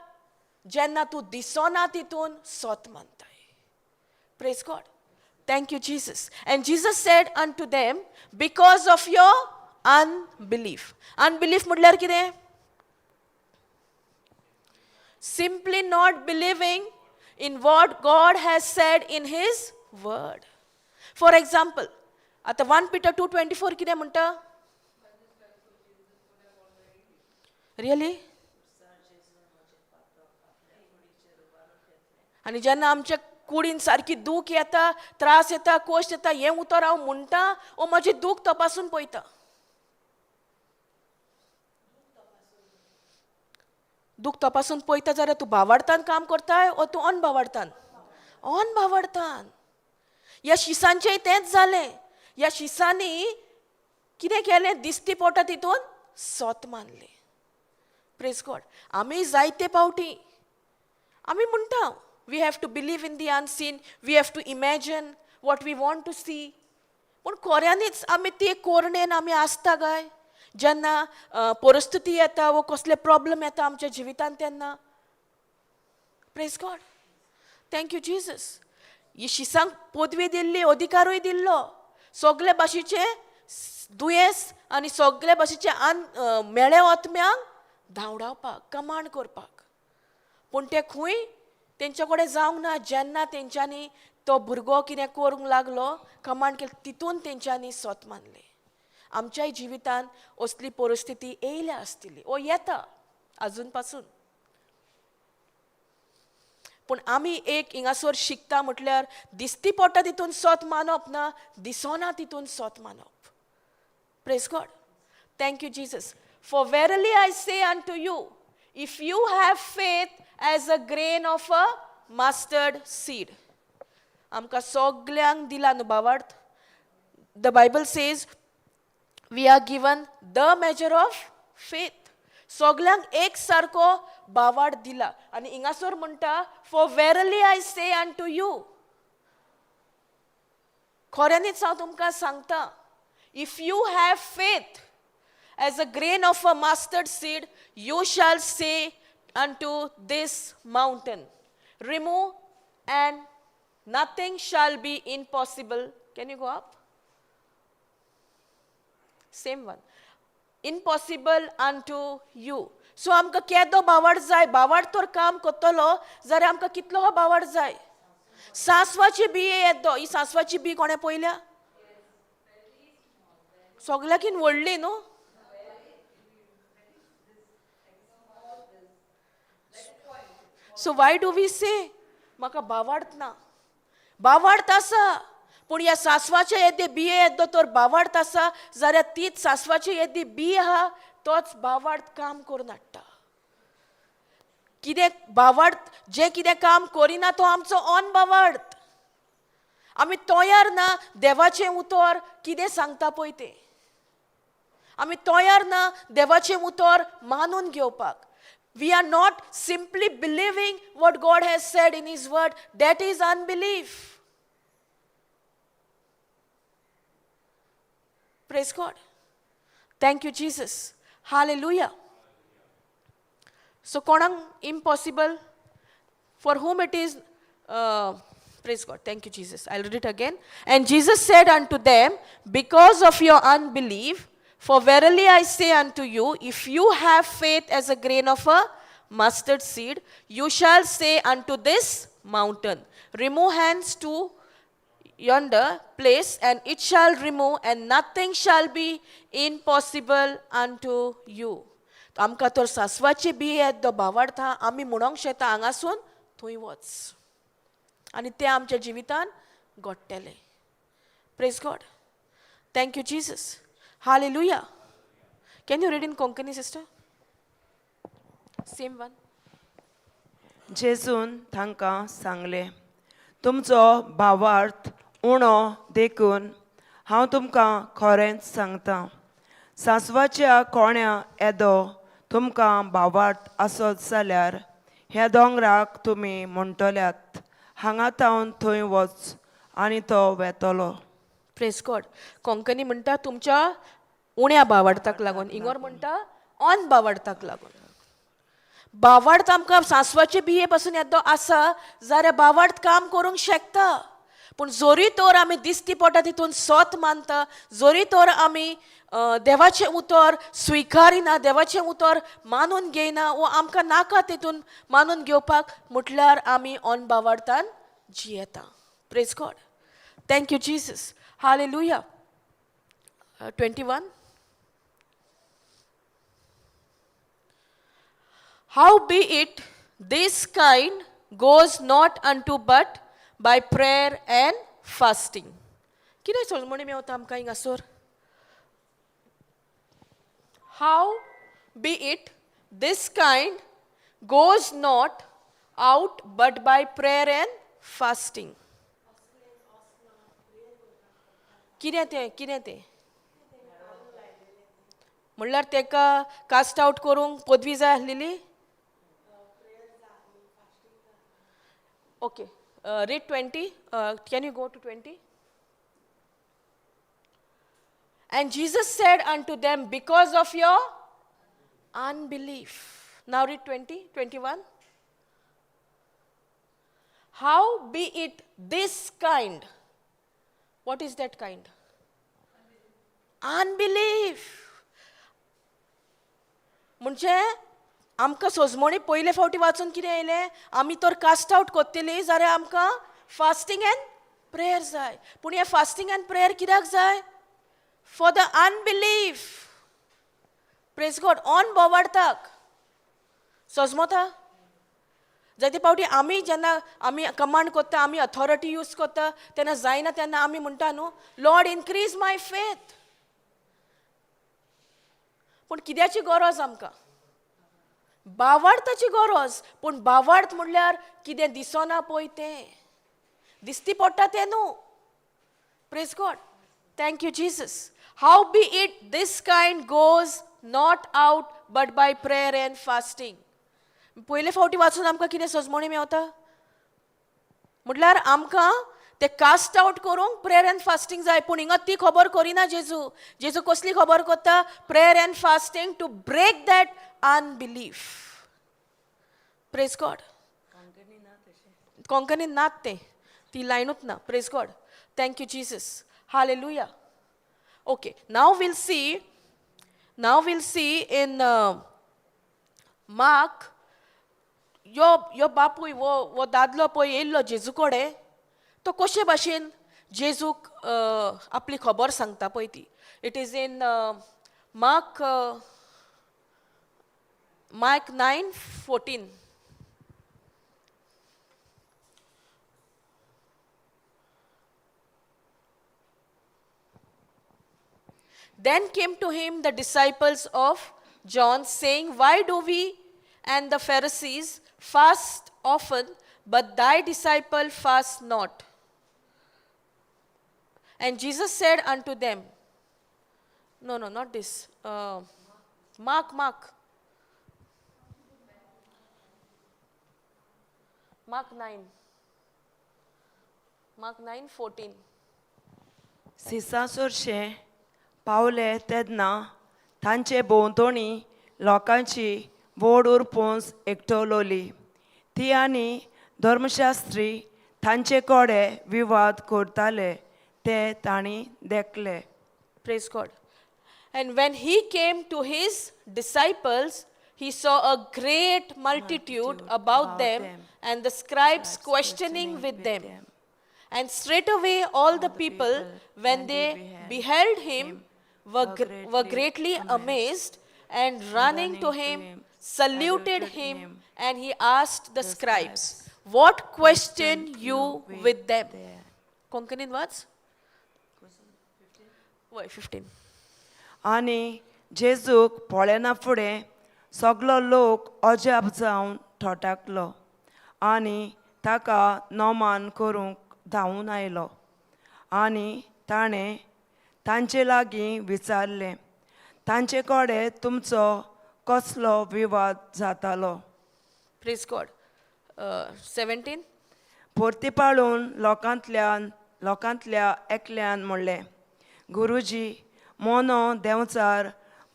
A: जेन्ना तूं दिसना तितून सोत मानताय. Praise God. Thank you, Jesus. And Jesus said unto them, because of your unbelief. Unbelief म्हटल्यार कितें? Simply not believing in what God has said in His Word. For example, आतां 1 Peter 2:24 कितें म्हणटा? Really? आनी जेन्ना आमच्या कुडीन सारकी दूख येता, त्रास येता, कोश्ट येता, हें उतर हांव म्हणटा ओ म्हजी दूख तपासून पळयता. दूख तपासून पळयता जाल्यार तूं भावार्थान काम करताय ओ तूं अनभावार्थान? अनभावार्थान. ह्या शिसांचेंय तेंच जालें. ह्या शिसांनी कितें केलें? दिसती पोटा तितून सोत मानलें. प्रेज गॉड. आमी जायते पावटी आमी म्हणटा we have to believe in the unseen, we have to imagine what we want to see. पूण खऱ्यांनीच आमी ते कोरणेन आमी आसता काय? जेन्ना परिस्थिती येता वो कसले प्रॉब्लम येता आमच्या जिवितांत तेन्ना. Praise God. Thank you Jesus. ही शिसांक पदवी दिल्ली, अधिकारूय दिल्लो, सगळे भाशेचे दुयेंस आनी सगळे भाशेचे आन मेळे आत्म्यांक धांवडावपाक, कमांड करपाक. पूण ते खंय तेंच्या कडेन जावंक ना. जेन्ना तेंच्यांनी तो भुरगो कितें करूंक लागलो, कमांड केलें, तितून तेंच्यांनी सोत मानलें. आमच्याय जिवितांत असली परिस्थिती येयल्या आसतली ओ येता आजून पासून. पूण आमी एक हिंगासर शिकता म्हटल्यार दिसती पडटा तितून सोत मानप ना, दिसना तितून सोत मानप. Praise God. Thank you Jesus. For verily I say unto you, if you have faith as a grain of a mustard seed. आमकां सगल्यांक दिला न्हू भावार्थ. The Bible says we are given the measure of faith. सगल्यांक एक सारको भावार्थ दिला. आनी हिंगासर म्हणटा for verily I say unto you, खऱ्यांनीच हांव तुमकां सांगता, if you have faith as a grain of a mustard seed, you shall say unto this mountain, remove, and nothing shall be impossible. Can you go up? Same one. Impossible unto you. So आमकां केदो बावड जाय? बावड तर काम करतलो जाल्यार आमकां कितलो हो बावड जाय? सांसवाची बी येदो. ही सांसवाची बी कोणें पळयल्या? सगल्याकीन व्हडली न्हू. So why do we say म्हाका बावार्थ ना? बावार्थ आसा, पूण ह्या सांसवाचे येदे बिये येदो तर बावार्थ आसा जाल्यार तीच सांसवाची येदी बी आहा तोच बावार्थ काम करून हाडटा. कितें बावार्थ जें कितें काम करिना तो आमचो ऑन बावार्थ. आमी तयार ना देवाचें उतर कितें सांगता पळय तें. आमी तयार ना देवाचें उतर मानून घेवपाक. We are not simply believing what God has said in His Word. That is unbelief. Praise God. Thank you, Jesus. Hallelujah. So, konang impossible, for whom it is, praise God. Thank you, Jesus. I'll read it again. And Jesus said unto them, because of your unbelief, for verily I say unto you, if you have faith as a grain of a mustard seed, you shall say unto this mountain, remove hands to yonder place, and it shall remove, and nothing shall be impossible unto you. आमकां तर सांसवाची बी येदो भावार्थ आमी म्हणोंक शकता हांगासून थंय वच, आनी तें आमच्या जिवितान घडटलें. Praise God. Thank you Jesus. Hallelujah. Can you read in Konkani, sister? Same one.
B: जेजून तांकां सांगलें, तुमचो भावार्थ उणो देखून हांव तुमकां खरेंच सांगता, सांसवाच्या कोण्या येदो तुमकां भावार्थ आसत जाल्यार ह्या दोंगराक तुमी म्हणटल्यात, हांगा तावन थंय वच, आनी तो वेतलो.
A: प्रेज गॉड. कोंकणी म्हणटा तुमच्या उण्या बावार्थाक लागून, इंगोर म्हणटा ऑन बावार्थाक लागून. बावार्थ आमकां सांसवाचे बिये पासून येदो आसा जाल्यार बावार्थ काम करूंक शकता. पूण जोरी तर आमी दिसती पडटा तितून सोत मानता, जोरी तर आमी देवाचें उतर स्विकारिना, देवाचें उतर मानून घेयना वो आमकां नाका तितून मानून घेवपाक, म्हटल्यार आमी ऑन बावार्थान जियेता. Praise God. Thank you Jesus. Hallelujah. 21. How be it, this kind goes not unto but by prayer and fasting. कितें सोलमणी मेवता आमकां हिंगासर? How be it, this kind goes not out but by prayer and fasting. कितें तें? कितें तें? म्हणल्यार तेका caste out करूंक पदवी जाय आसलेली. Okay, read 20. Can you go to 20? And Jesus said unto them, because of your unbelief. Now read 20, 21. How be it this kind? What is that kind? Unbelief. म्हणजे आमकां सोजमणी पयले फावटी वाचून कितें येयलें, आमी तर कास्ट आवट कोत्तली जाल्यार आमकां फास्टींग एंड प्रेयर जाय. पूण हें फास्टींग एंड प्रेयर कित्याक जाय? For the unbelief. Praise God. On बोवाडताक सजमता. जायते फावटी आमी जेन्ना आमी कमांड कोत्ता, आमी अथॉरिटी यूज कोत्ता तेन्ना जायना, तेन्ना आमी म्हणटा न्हू, लॉर्ड इनक्रीज my faith. पूण कित्याची गरज आमकां? बावार्थाची गरज. पूण बावार्थ म्हणल्यार कितें दिसना पळय तें, दिसती पडटा तें न्हू. Praise God. Thank you Jesus. How be it this kind goes not out but by prayer and fasting. पयले फावटी वाचून आमकां कितें सजमणी मेवता? म्हटल्यार आमकां ते कास्ट आवट करूंक प्रेयर एंड फास्टींग जाय. पूण हिंगा ती खबर करिना जेजू. जेजू कसली खबर करता? Prayer and fasting to break that unbelief. Praise God. कोंकणीन नात तें, ती लायनूच ना. Praise God. Thank you Jesus. Hallelujah. Okay, now we'll see, now we'll see in Mark. यो यो बापूय वो वो दादलो पळय येयल्लो जेजू कडेन, तो कशे भाशेन जेजूक आपली खबर सांगता पळय ती. It is in Mark, Mark 9:14. Then came to him the disciples of John, saying, Why do we and the Pharisees fast often, but thy disciple fast not? And Jesus said unto them, no, no, not this. Mark, Mark. Mark 9. Mark 9:14.
B: सिसा सोरशें पावले तेन्ना तांचे भोंवतणी लोकांची व्हड उरपोंस एकटवलोली. ती आनी धर्मशास्त्री तांचे कडेन विवाद करताले ते तांणी देखले.
A: Praise God. And when he came to his disciples, he saw a great multitude about them and the scribes questioning with them. And straightway all the people, when they beheld him, were greatly amazed, and running to him, saluted him. And he asked the scribes, What question you with them? Konkanin words? वय 15.
B: आनी जेजूक पळयना फुडें सगलो लोक अजाप जावन थटाकलो आनी ताका नोमान करूंक धांवून आयलो. आनी ताणें तांचे लागीं विचारलें, तांचे कडेन तुमचो कसलो विवाद जातालो?
A: Praise God. 17.
B: परती पाळून लोकांतल्यान लोकांतल्या एकल्यान म्हणलें, गुरुजी, मोनो देंवचार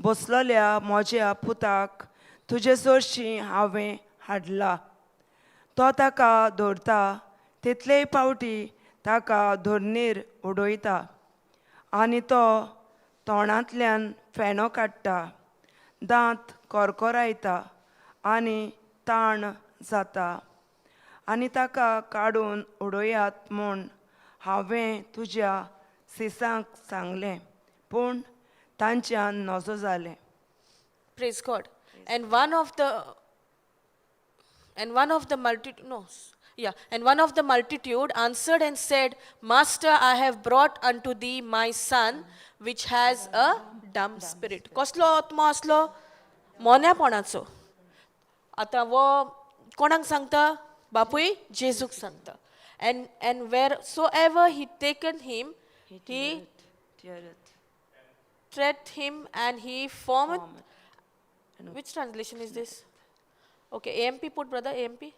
B: बसलोल्या म्हज्या पुताक तुजे सरशीं हांवें हाडला. तो ताका धरता तितलेय फावटी ताका धरणीर उडयता आनी तो तोंडांतल्यान फेणो काडटा, दांत करकरायता आनी ताण जाता. आनी ताका काडून उडयात म्हूण हांवें तुज्या सिसांक सांगलें, पूण तांच्यान नजो जालें.
A: Praise God. And one of the and one of the multitude, no, yeah, and one of the multitude answered and said, Master, I have brought unto thee my son, which has a dumb spirit. कसलो आत्मो आसलो? मोन्यापणाचो. आतां वो कोणाक सांगता? बापूय जेजूक सांगता. And wheresoever he taken him, he tread him and he foameth. Which translation is this? Okay, AMP put, brother, AMP.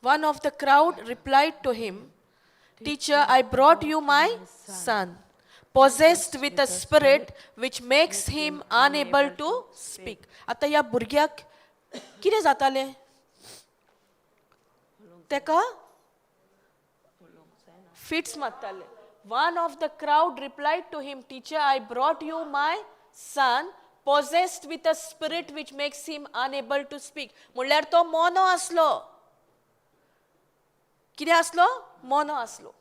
A: One of the crowd replied to him, Teacher, I brought you my son, possessed with a spirit which makes him unable to speak. आतां ह्या भुरग्याक कितें जातालें? तेका fits मारताले. One of the crowd replied to him, Teacher, I brought you my son, possessed with a spirit which makes him unable to speak. म्हणल्यार तो मोनो आसलो. कितें आसलो? मोनो आसलो.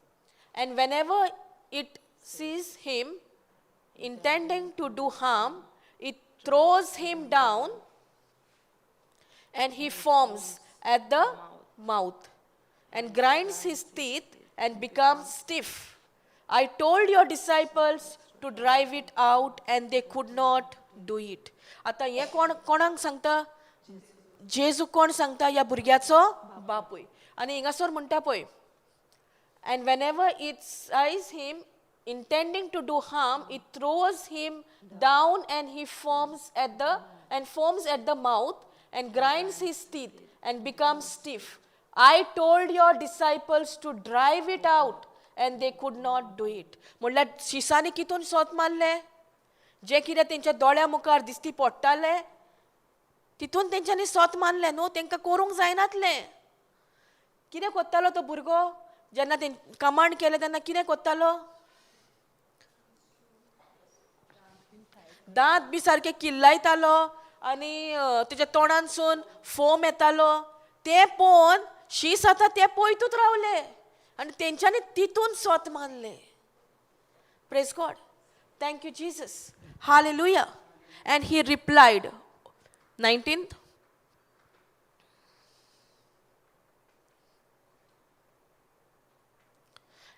A: And whenever it sees him intending to do harm, it throws him down and he foams at the mouth and grinds his teeth and becomes stiff. I told your disciples to drive it out and they could not do it. आतां हें कोण कोणाक सांगता? जेजू कोण सांगता? ह्या भुरग्याचो बापूय. आनी हिंगासर म्हणटा पळय, and whenever it sees him intending to do harm, it throws him down and he foams at the and foams at the mouth and grinds his teeth and becomes stiff. I told your disciples to drive it out and they could not do it. म्हणल्यार शिसांनी कितून सोत मारलें? जें कितें तेंच्या दोळ्या मुखार दिसती पडटालें तितून तेंच्यांनी सोत मारलें न्हू, तेंकां करूंक जायनातलें. कितें कोत्तालो तो भुरगो जेन्ना तें कमांड केलें तेन्ना कितें कोत्तालो? दांत बी सारके किल्लायतालो आनी तेच्या तोंडानसून फोम येतालो. तें पळोवन शीस आतां तें पळयतूच रावले आनी तेंच्यांनी तितून सोत मानलें. Praise God. Thank you Jesus. Hallelujah. And he replied, 19th.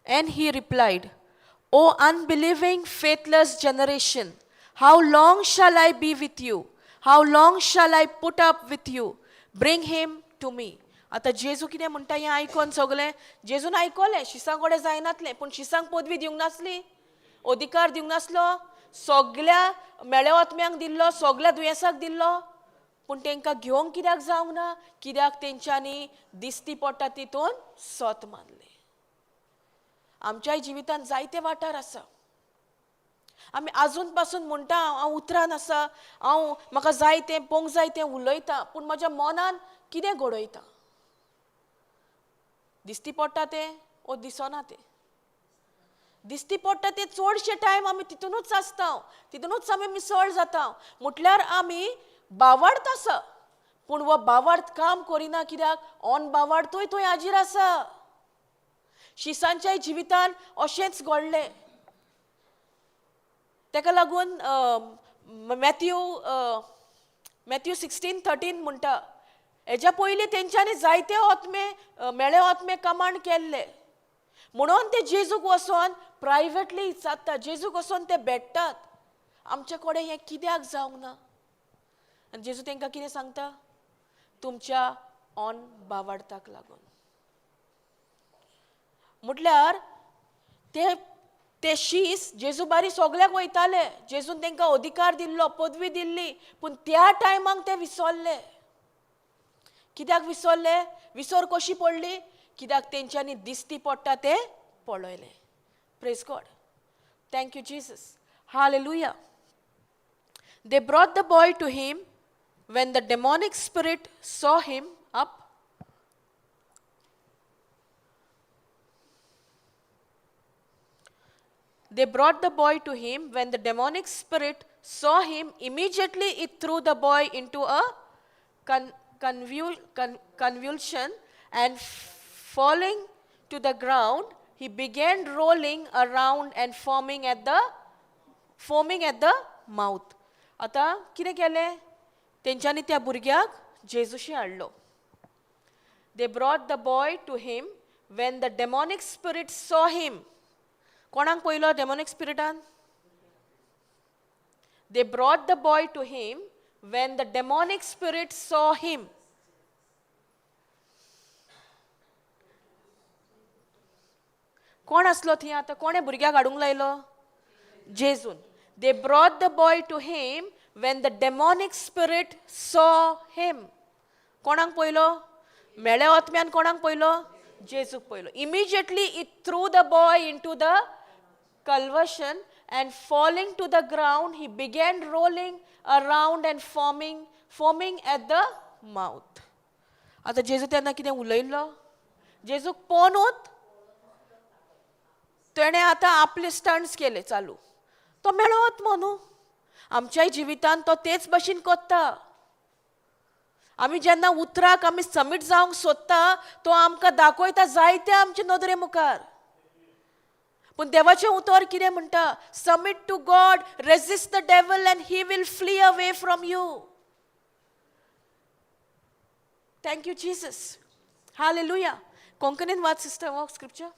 A: And he replied, O unbelieving, faithless generation, how long shall I be with you? How long shall I put up with you? Bring him to me. आतां जेजू कितें म्हणटा हें आयकोन सगलें जेजून आयकलें. शिसां कडेन जायनातलें, पूण शिसांक पदवी दिवंक नासली, अधिकार दिवंक नासलो. सगल्या मेळ्या आत्म्यांक दिल्लो, सगल्या दुयेंसाक दिल्लो, पूण तांकां घेवंक कित्याक जावंक ना? कित्याक तेंच्यांनी दिसती पडटा तितून सोत मानलें. आमच्याय जिवितांत जायते वाठार आसा. आमी आजून पासून म्हणटा हांव उतरान आसा, हांव म्हाका जाय तें पोवंक जाय तें उलयता, पूण म्हज्या मनान कितें घडयता? दिसती पडटा तें ओ दिसना तें? दिसती पडटा तें चडशे टायम आमी तितूनच आसता, तितूनच आमी मिसळ जाता. म्हटल्यार आमी बावार्थ आसा, पूण हो बावार्थ काम करिना. कित्याक? ऑन बावार्थूय थंय हाजीर आसा. शिसांच्याय जिवितान अशेंच घडलें. तेका लागून मॅथ्यू मॅथ्यू 16:13 म्हणटा, हेज्या पयलीं तेंच्यांनी जायते आत्मे मेळे आत्मे कमांड केल्ले, म्हणून ते जेजूक वचोन प्रायवेटली विचारता, जेजूक वचोन ते भेटतात, आमचे कडेन हें कित्याक जावंक ना? आनी जेजू तेंकां कितें सांगता? तुमच्या ऑन बावाडताक लागून. म्हटल्यार ते ते शीस जेजू बारी सगल्याक वयताले, जेजून तेंकां अधिकार दिल्लो, पदवी दिल्ली, पूण त्या टायमाक ते विसरले. कित्याक विसरले? विसर कशी पडली? कित्याक तेंच्यांनी दिसती पडटा तें पळयलें. Praise God. Thank you Jesus. Hallelujah. They brought the boy to him. When the demonic spirit saw him up, they brought the boy to him. When the demonic spirit saw him, immediately it threw the boy into a convulsion, and falling to the ground, he began rolling around and foaming at the mouth. आतां कितें केलें तेंच्यांनी? त्या भुरग्याक जेजूशी हाडलो. They brought the boy to him. When the demonic spirit saw him, कोणाक पयलो demonic स्पिरिटान? They brought the boy to him. When the demonic spirit saw him. कोण आसलो थंय आतां? कोणें भुरग्याक हाडूंक लायलो? जेजून. They brought the boy to him. When the demonic spirit saw him, कोणाक पयलो? मेळ्या आत्म्यान कोणाक पयलो? जेजूक पयलो. Immediately it threw the boy into the convulsion, and falling to the ground, he began rolling around and foaming at the mouth. आतां जेजू तेन्ना कितें उलयल्लो? जेजूक पळोवनूच तेणें आतां आपले स्टंट्स केले चालू. तो मेळो आत्मो न्हू. आमच्याय जिवितान तो तेच भशेन कोत्ता. आमी जेन्ना उतराक आमी सबमीट जावंक सोदता, तो आमकां दाखयता जायते आमचे नदरे मुखार. पूण देवाचें उतर कितें म्हणटा? Submit to God, resist the devil and he will flee away from you. Thank you, Jesus. Hallelujah. कोंकणीन वाच सिस्टर, वॉक स्क्रिप्चर.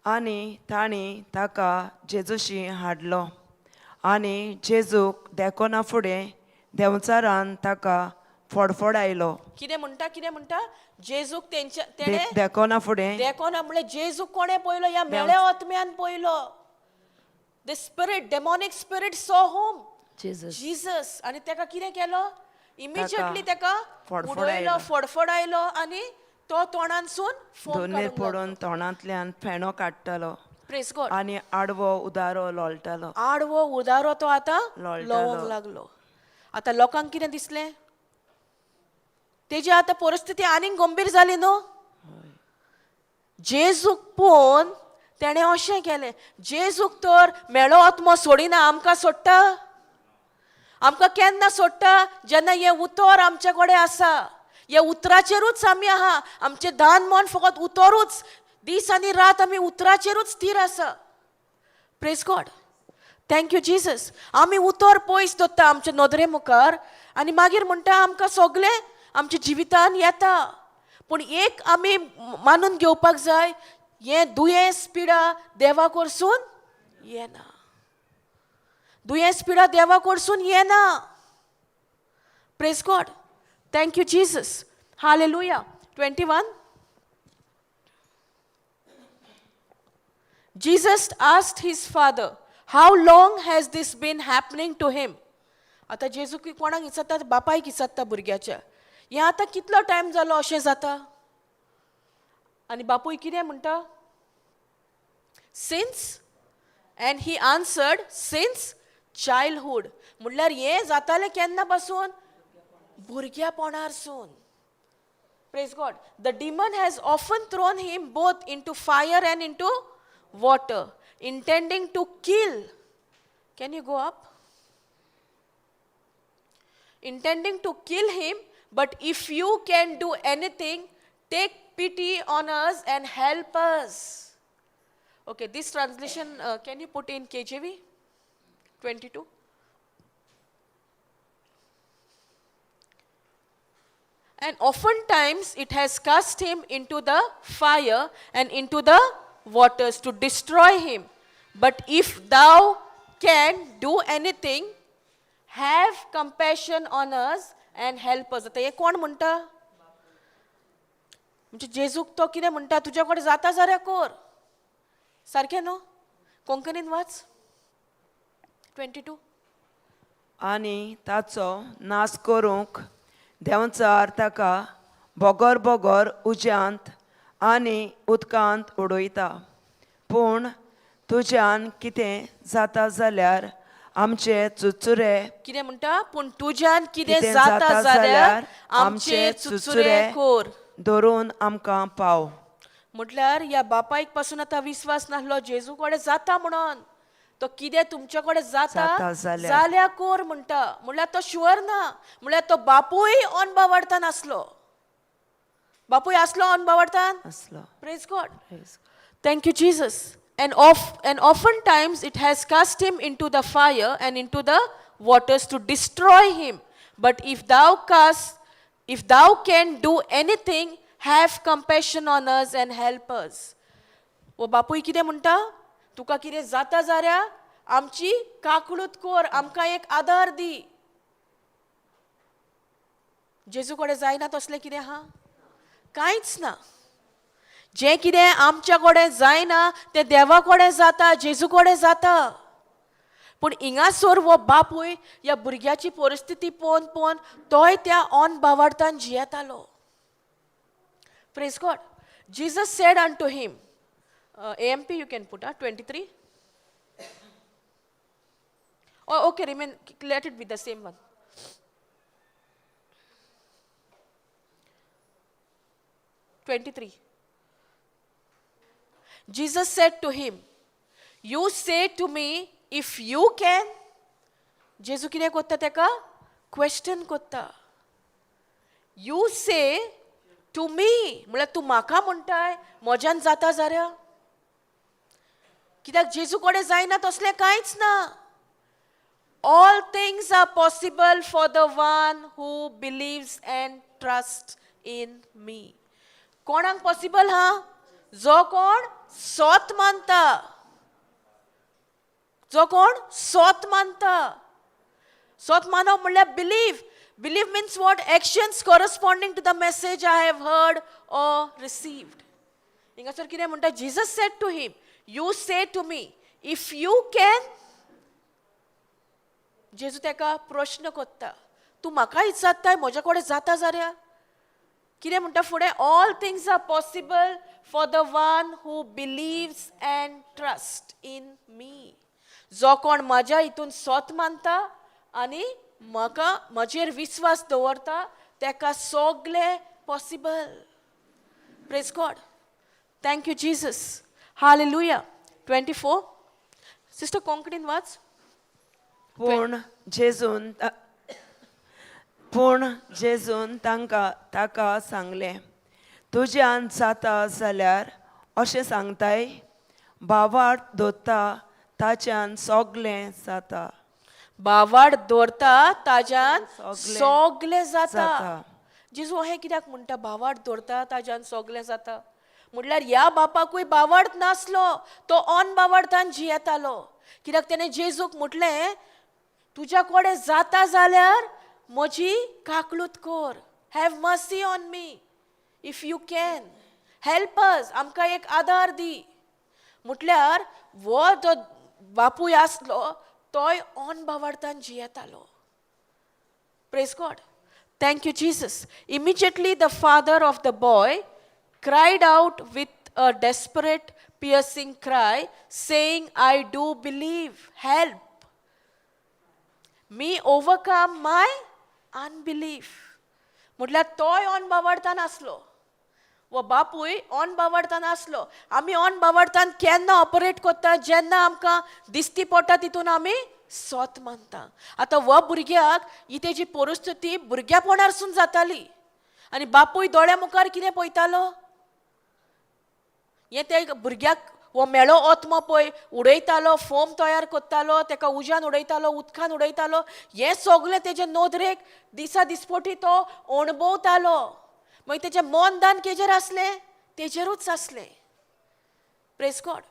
B: आनी तांणी ताका जेजूशी हाडलो आनी जेजूक देखना फुडें देंवचारान ताका फडफडायलो.
A: कितें म्हणटा? कितें म्हणटा? जेजूक तेंच्या तेणें
B: देखना फुडें.
A: देखोना म्हणल्यार जेजूक कोणें पळयलो? ह्या मेळ्या आत्म्यान पळयलो. The spirit, demonic spirit saw whom?
B: Jesus.
A: Jesus. आनी ताका कितें केलो? इमिजिएटली ताका
B: फडफडायलो.
A: उडयलो, फडफडायलो आनी तो तोंडानसून फोम.
B: दोनीर पडून तोंडांतल्यान फेणो काडटालो
A: प्रेज गॉड.
B: आनी आडवो उदारो लोळटालो.
A: आडवो उदारो तो आतां
B: लोळटालो.
A: लोवंक लागलो. आतां लोकांक कितें दिसलें? तेजी आतां परिस्थिती आनीक गंभीर जाली न्हू. जेजूक पळोवन तेणें अशें केलें. जेजूक तर मेळो आत्मो सोडिना, आमकां सोडटा? आमकां केन्ना सोडटा? जेन्ना हें उतर आमचे कडेन आसा. ह्या उतराचेरूच आमी आहा. आमचें दान मन फकत उतरूच. दीस आनी रात आमी उतराचेरूच स्थीर आसा. Praise God. Thank you, Jesus. आमी उतर पयस दवरता आमच्या नदरे मुखार आनी मागीर म्हणटा आमकां सगळें आमच्या जिवितान येता. पूण एक आमी मानून घेवपाक जाय, हें दुयेंस पिडा देवा कडसून येना. दुयेंस पिडा देवा कडसून येना. Praise God. Thank you, Jesus. Hallelujah. 21. Jesus asked his father, "How long has this been happening to him?" आतां जेजू की कोणाक विचारता? बापायक विचारता भुरग्याच्या, हें आतां कितलो टायम जालो अशें जाता? आनी बापूय कितें म्हणटा? Since, and he answered, "Since childhood." म्हणल्यार हें जातालें केन्ना पासून? भुरग्यापणारसून. Praise God. The demon has often thrown him both into fire and into water, intending to kill. Can you go up? Intending to kill him, but if you can do anything, take pity on us and help us. Okay, this translation, can you put in KJV? 22. And oftentimes it has cast him into the fire and into the waters to destroy him. But if thou can do anything, have compassion on us and help us. आतां हें कोण म्हणटा? म्हणजे जेजूक तो कितें म्हणटा? तुज्या कडेन जाता जाल्यार कर. सारकें न्हू? कोंकणीन वाच 22.
B: आनी ताचो नाश करूंक देंवचार ताका बोगोर बोगोर उज्यांत आनी उदकांत उडयता, पूण तुज्यान कितें जाता जाल्यार आमचे चुचुरे
A: कितें म्हणटा? पूण तुज्यान कितें
B: कितें
A: जाता जाल्यार आमचे चुचुरे कोर
B: धरून आमकां पाव.
A: म्हटल्यार ह्या बापायक पासून आतां विस्वास नासलो जेजू कडेन जाता म्हणून. तो कितें तुमचे कडेन जाता
B: जाता जाल्यार.
A: जाल्यार कोर म्हणटा. म्हणल्यार तो शुअर ना. म्हणल्यार तो बापूय अनबावाडतान आसलो. बापूय आसलो अनबावाडतान.
B: आसलो.
A: Praise God. Thank you, Jesus. And oftentimes it has cast him into the fire and into the waters to destroy him. But if thou can do anything, have compassion on us and help us. वो बापूय कितें म्हणटा? तुका कितें जाता जाल्यार आमची काकळूत कोर, आमकां एक आदार दी. जेजू कडेन जायना तसलें कितें आहा? कांयच ना. जें कितें आमच्या कडेन जायना तें देवा कडेन जाता, जेजू कडेन जाता. पूण हिंगासर हो बापूय ह्या भुरग्याची परिस्थिती पळोवन पळोवन तोय त्या on बावार्थान जियेतालो. Praise God. Jesus said unto him, AMP you can put 23. Okay, remain, let it be the same one. 23. Jesus said to him, you say to me, if you can. जेजू कितें कोत्ता तेका? क्वेश्चन कोत्ता. You say to me म्हळ्यार तूं म्हाका म्हणटाय म्हज्यान जाता जाल्यार. कित्याक जेजू कडेन जायना तसलें कांयच ना. All things are possible for the one who believes and trust in me. कोणाक पॉसिबल हा? जो कोण सोत मानता, जो कोण सोत मानता. सोत मानप म्हणल्यार believe. Believe means what? Actions corresponding to the message I have heard or received. हिंगासर कितें म्हणटा? Jesus said to him, you say to me, if you can. जेजू तेका प्रश्न कोत्ता, तूं म्हाका विचारताय म्हज्या कडेन जाता जाल्यार. कितें म्हणटा फुडें? All things are possible for the one who believes and trust in me. जो कोण म्हाज्या हितून सोत मानता आनी म्हाका म्हजेर विस्वास दवरता तेका सगलें possible. Praise God. Thank you Jesus. Hallelujah. 24. Sister कोंकणीन वाच.
B: पूण जेजून तांकां ताका सांगलें, तुज्यान जाता जाल्यार अशें सांगताय? भावार्थ दवरता ताच्यान सगलें जाता.
A: भावार्थ दवरता ताज्यान
B: सगलें
A: सगलें जाता.
B: जाता.
A: जेजू अहें कित्याक म्हणटा भावार्थ दवरता ताज्यान सगलें जाता? म्हटल्यार ह्या बापाकूय भावार्थ नासलो, तो ऑन भावार्थान जियेतालो. कित्याक तेणें जेजूक म्हटलें, तुज्या कडेन जाता जाल्यार म्हजी काकळूत कर. Have mercy on me if you can, help us, आमकां एक आदार दी. म्हटल्यार हो जो बापूय आसलो तोय on भावार्थान जियेतालो. Praise God. Thank you Jesus. Immediately the father of the boy cried out with a desperate piercing cry, saying, I do believe, help me overcome my unbelief. म्हटल्यार तोय ऑन बावडतान आसलो, वो बापूय ऑन बावडतान आसलो. आमी ऑन बावडतान केन्ना operate करता? जेन्ना आमकां दिसती पडटा तितून आमी सोत मानता. आतां हो भुरग्याक ही तेजी परिस्थिती भुरग्यापणारसून जाताली आनी बापूय दोळ्या मुखार कितें पळयतालो? हें ते भुरग्याक हो मेळो आत्मो पळय उडयतालो, फोम तयार करतालो, तेका उज्यान उडयतालो, उदकान उडयतालो. हें सगलें तेजे नदरेक दिसा दिसपटी तो अणभवतालो. मागीर तेजें मन दान केजेर आसलें? तेजेरूच आसलें. Praise God.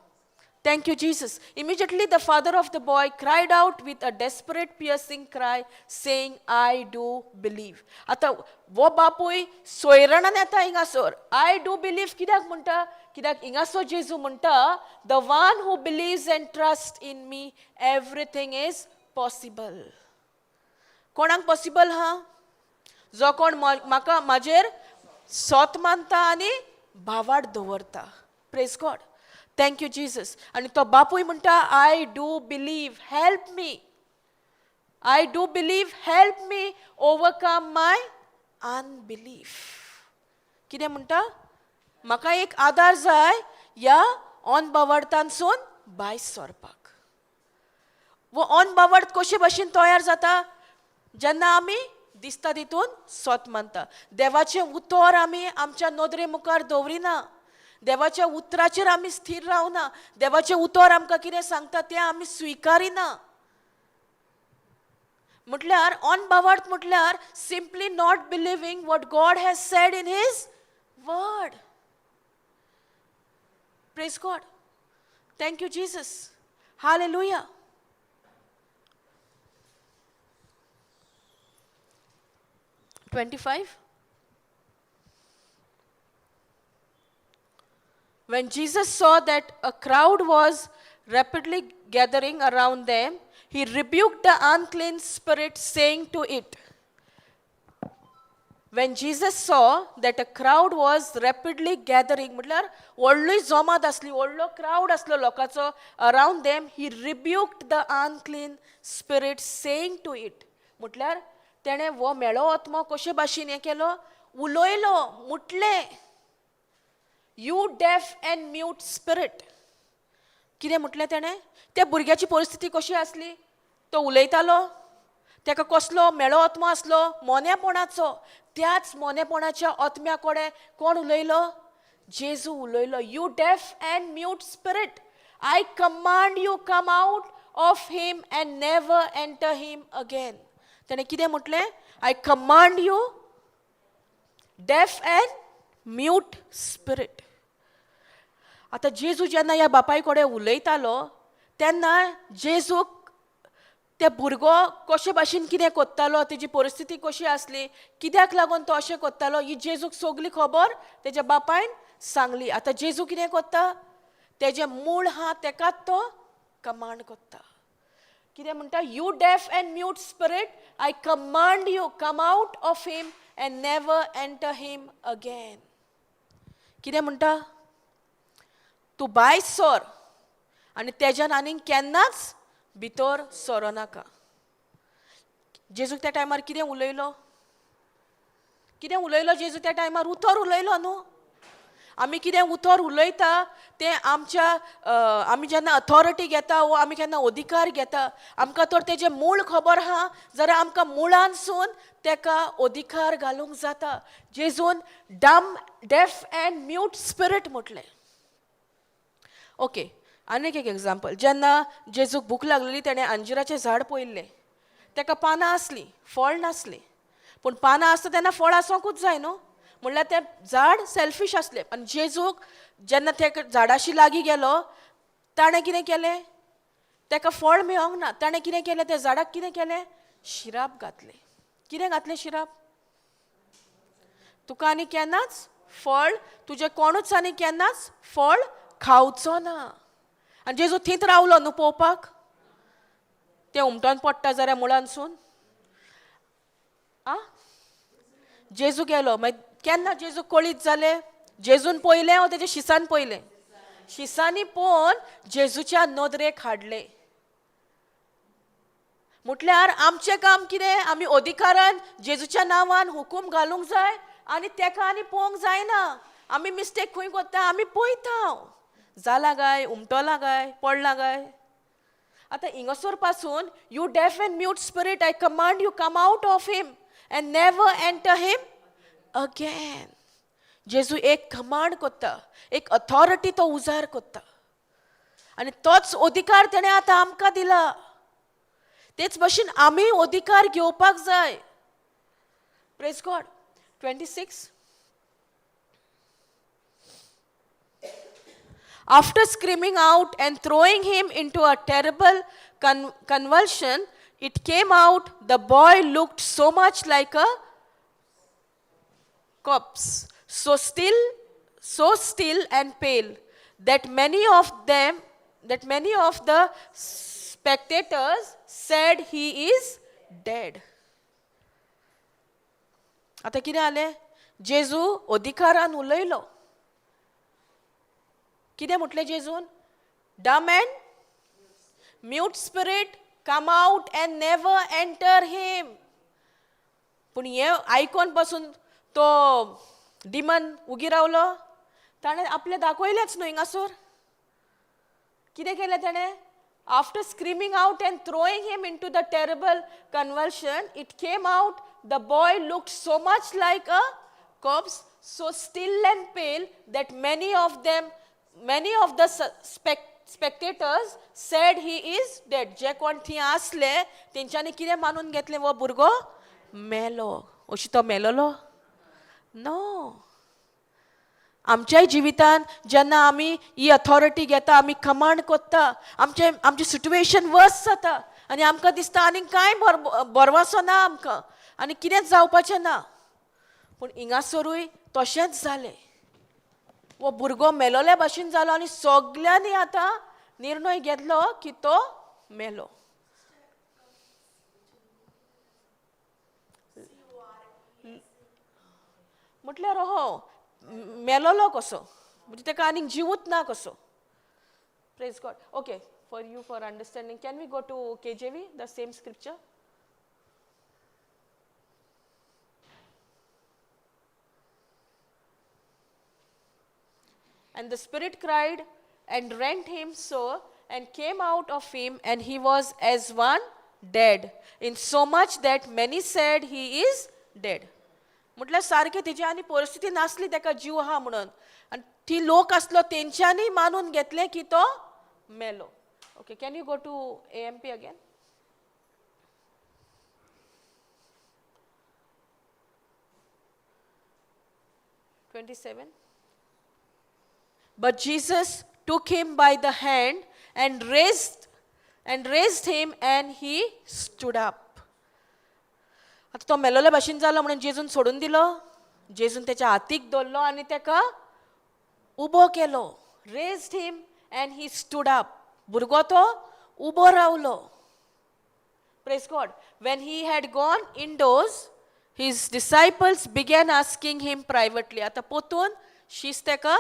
A: Thank you Jesus. Immediately the father of the boy cried out with a desperate piercing cry, saying, I do believe. आतां हो बापूय सोयरणान येता हिंगासर. I do believe कित्याक म्हणटा? कित्याक हिंगासर जेजू म्हणटा, the one who believes and trust in me, everything is possible. कोणाक पॉसिबल हा? जो कोण म्हाका म्हाजेर सोत मानता आनी भावार्थ दवरता. Praise God. Thank you Jesus. आनी तो बापूय म्हणटा, I do believe, help me. I do believe, help me overcome my unbelief. कितें म्हणटा? म्हाका एक आदार जाय ह्या ऑन बावडतांसून भायर सरपाक. वो ऑन बावड कशे भशेन तयार जाता? जेन्ना आमी दिसता तितून सोत मानता. देवाचें उतर आमी आमच्या नदरे मुखार दवरिना, देवाच्या उतराचेर आमी स्थीर रावना, देवाचें उतर आमकां कितें सांगता तें आमी स्विकारिना. म्हटल्यार ऑन बावार्थ म्हटल्यार simply not believing what God has said in his word. Praise God. Thank you Jesus. Hallelujah. 25. When Jesus saw that a crowd was rapidly gathering around them, he rebuked the unclean spirit, saying to it, When Jesus saw that a crowd was rapidly gathering, म्हटल्यार व्हडली जमात आसली, व्हडलो crowd आसलो लोकांचो around them, he rebuked the unclean spirit, saying to it. म्हटल्यार तेणें हो म्हेळो आत्मो कशे भाशेन हें केलो, उलयलो, म्हटलें, "You deaf and mute spirit." कितें म्हटलें तेणें? त्या भुरग्याची परिस्थिती कशी आसली? तो उलयतालो. ताका कसलो म्हेळो आत्मो आसलो? मोनेपणाचो. त्याच मोनेपणाच्या आत्म्या कडेन कोण उलयलो? जेजू उलयलो. "You deaf and mute spirit, I command you, come out of him and never enter him again." तेणें कितें म्हटलें? "I command you, deaf and mute spirit." आतां जेजू जेन्ना ह्या बापाय कडेन उलयतालो तेन्ना जेजूक ते भुरगो कशे भाशेन कितें कोत्तालो, तेजी परिस्थिती कशी आसली, कित्याक लागून तो अशें कोत्तालो, ही जेजूक सगली खबर तेज्या बापायन सांगली. आतां जेजू कितें कोत्ता? तेजें मूळ आहा तेकाच तो कमांड कोत्ता. कितें म्हणटा? "You deaf and mute spirit, I command you, come out of him and never enter him again." कितें म्हणटा? तूं भायर सर आनी तेज्यान आनीक केन्नाच भितर सरो नाका. जेजूक त्या टायमार कितें उलयलो? कितें उलयलो जेजू त्या टायमार? उतर उलयलो न्हू. आमी कितें उतर उलयता तें आमच्या आमी जेन्ना अथॉरिटी घेता वो आमी केन्ना अधिकार घेता, आमकां तर तेजें मूळ खबर आहा जाल्यार आमकां मुळानसून तेका अधिकार घालूंक जाता. जेजून "dumb, deaf and mute spirit" म्हटलें. ओके, आनीक एक एग्जाम्पल. जेन्ना जेजूक भूक लागलेली, तेणें अंजिराचें झाड पळयल्लें. तेका पानां आसलीं, फळ नासलीं. पूण पानां आसता तेन्ना फळ आसोंकूच जाय न्हू. म्हणल्यार तें झाड सेल्फीश आसलें. आनी जेजूक जेन्ना त्या झाडाशी लागीं गेलो, ताणें कितें केलें? तेका फळ मेळोंक ना. ताणें कितें केलें? त्या झाडाक कितें केलें? शिराप घातलें. कितें घातलें? शिराप. तुका आनी केन्नाच फळ, तुजें कोणूच आनी केन्नाच फळ खावचो ना. आनी जेजू थंयच रावलो न्हू पळोवपाक, तें उमटोन पडटा जाल्यार मुळानसून. आ जेजू गेलो. मागीर केन्ना जेजू कळीत जालें? जेजून पळयलें वो तेजे शिसान पळयलें? शिसांनी पळोवन जेजूच्या नदरेक हाडलें. म्हटल्यार आमचें काम कितें? आमी अधिकारान जेजूच्या नांवान हुकूम घालूंक जाय आनी तेका आनी पळोवंक जायना. आमी मिस्टेक खंय करता? आमी पळयता, जाला काय, उमटोला काय, पडला काय. आतां हिंगासर पासून, "You deaf and mute spirit, I command you, come out of him and never enter him again." जेजू एक कमांड कोत्ता, एक अथॉरिटी तो उजार कोत्ता आनी तोच अधिकार तेणें आतां आमकां दिला. तेच भशेन आमी अधिकार घेवपाक जाय. Praise God. 26. After screaming out and throwing him into a terrible convulsion, it came out. The boy looked so much like a corpse, so still and pale, that many of the spectators said, "He is dead." आतां कितें जालें? जेजू अधिकारान उलयलो. कितें म्हटलें जेजून? "Dumb and mute spirit, come out and never enter him." पूण हें आयकोन पासून तो डिमन उगी रावलो? ताणें आपलें दाखयलेंच न्हू हिंगासर. कितें केलें ताणें? After screaming out and throwing him into the terrible convulsion, it came out. The boy looked so much like a corpse, so still and pale, that many of the spectators said, "He is dead." जे कोण थंय आसले तेंच्यांनी कितें मानून घेतलें? हो भुरगो मेलो. अशी तो मेलोलो नो. आमच्याय जिवितान जेन्ना आमी ही अथॉरिटी घेता, आमी कमांड कोत्ता, आमचें आमचें सिट्युएशन वर्स जाता आनी आमकां दिसता आनीक कांय भरवंसो ना आमकां आनी कितेंच जावपाचें ना. पूण हिंगासरूय तशेंच जालें. हो भुरगो मेलोल्या भाशेन जालो आनी सगल्यांनी आतां निर्णय घेतलो की तो मेलो. म्हटल्यार हो मेलोलो कसो, म्हणजे ताका आनीक जिवूच ना कसो. Praise God. Okay, for you for understanding, can we go to KJV, the same scripture? And the spirit cried and rent him sore and came out of him, and he was as one dead, in so much that many said he is dead. म्हटल्यार सारकें तेजी आनी परिस्थिती नासली ताका जीव आहा म्हणून, आनी ती लोक आसलो तेंच्यांनी मानून घेतलें की तो मेलो. Okay, can you go to AMP again? 27. But Jesus took him by the hand and raised him, and he stood up. आतां तो मेलोल्या भाशेन जालो म्हणून जेजून सोडून दिलो? जेजून तेच्या हातीक धरलो आनी ताका उबो केलो. Raised him and he stood up. भुरगो तो उबो रावलो. Praise God. When he had gone indoors, his disciples began asking him privately. आतां पोतून शीस ताका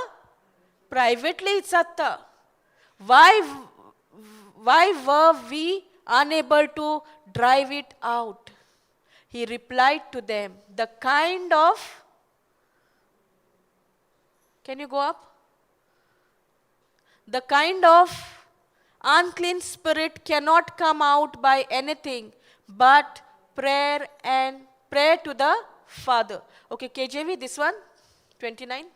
A: प्रायवेटली विचारता, Why were we unable to drive it out?" He replied to them, the kind of, can you go up? "The kind of unclean spirit cannot come out by anything but prayer and prayer to the Father." Okay, KJV, this one, 29.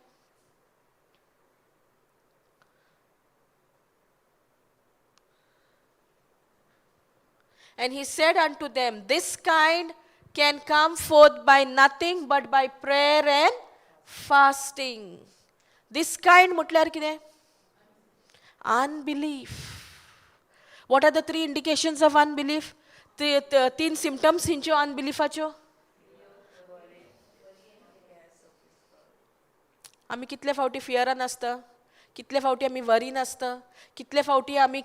A: And he said unto them, "This kind can come forth by nothing but by prayer and fasting." This kind म्हटल्यार कितें? Unbelief. What are the three indications of unbelief? तीन symptoms हिंच्यो अनबिलीफाच्यो. आमी कितले फावटी फियरान आसता, कितले फावटी आमी वरीन आसता, कितले फावटी आमी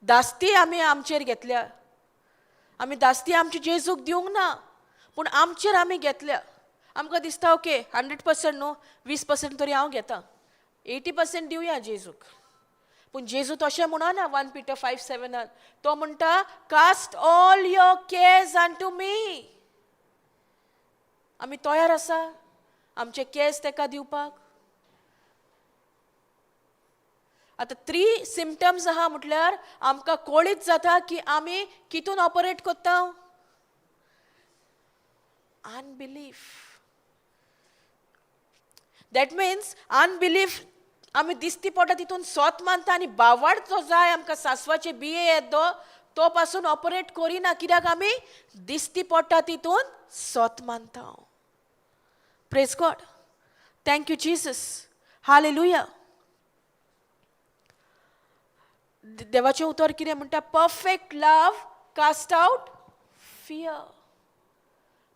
A: दास्ती आमी आमचेर घेतल्या. आमी दास्ती आमची जेजूक दिवंक ना, पूण आमचेर आमी घेतल्या. आमकां दिसता, ओके, 100% न्हू, 20% तरी हांव घेता, 80% दिवया जेजूक. पूण जेजू तशें म्हणना. 1 पिटर 5:7 तो म्हणटा, "Cast all your cares unto me." आमी तयार आसा आमचे केस ताका दिवपाक? आतां थ्री सिमटम्स आहा म्हटल्यार आमकां कळीत जाता की आमी कितून ऑपरेट करता. अनबिलीफ. That means unbelief, आमी दिसती पडटा तितून सोत मानता आनी बावाड जो जाय आमकां सासवाचे बिये येत तो पासून ऑपरेट करिना, कित्याक आमी दिसती पडटा तितून सोत मानता. Praise God. Thank you, Jesus. Hallelujah. देवाचें उतर कितें म्हणटा? Perfect love cast out fear.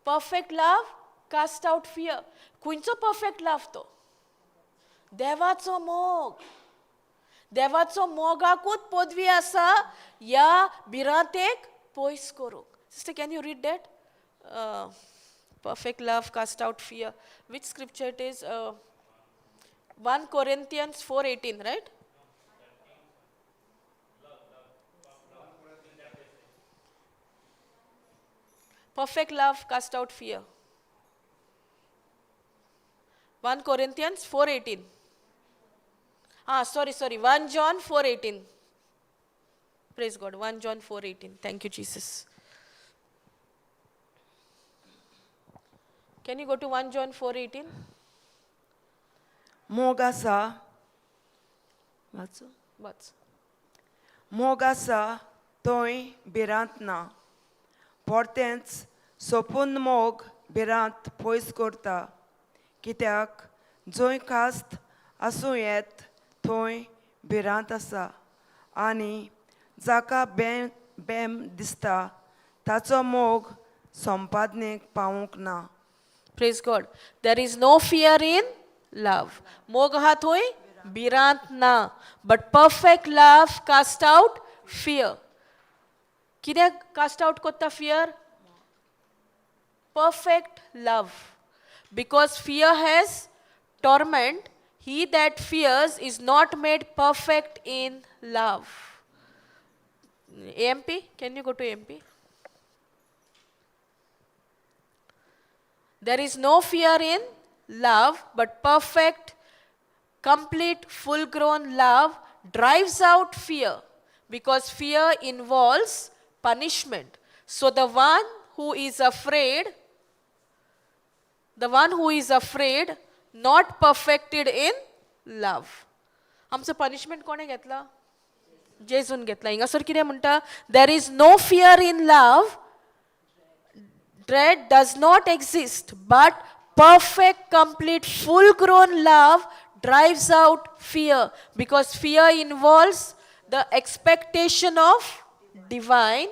A: Perfect love cast out fear. खंयचो परफेक्ट लव? तो देवाचो मोग. देवाचो मोगाकूच पदवी आसा ह्या भिरांतेक पयस करूंक. Sister, can you read that? Perfect love cast out fear. Which scripture it is? 1 Corinthians 4:18, right? Perfect love cast out fear. 1 Corinthians 4:18. Ah, sorry, sorry. 1 John 4:18. Praise God. 1 John 4:18. Thank you, Jesus. Can you go to 1 John 4:18?
B: मोग आसा, वाचूं?
A: What's?
B: मोग आसा थंय भिरांत ना. परतेंच सोपून मोग भिरांत पयस करता, कित्याक जंय खास्त आसूं येत थंय भिरांत आसा आनी जाका बेम बेम दिसता ताचो मोग संपादनेक पावूंक ना.
A: Praise God. There is no fear in love. मोग आहा थंय भिरांत ना, but perfect love cast out fear. कित्याक कास्ट आउट कोत्ता fear? Perfect love. Because fear has torment, he that fears is not made perfect in love. AMP, can you go to AMP? There is no fear in love, but perfect, complete, full grown love drives out fear, because fear involves punishment. So the one who is afraid, the one who is afraid, not perfected in love. आमचो punishment कोणें घेतला? जेजून घेतला. हिंगासर कितें म्हणटा? There is no fear in love, dread does not exist, but perfect, complete, full grown love drives out fear, because fear involves the expectation of divine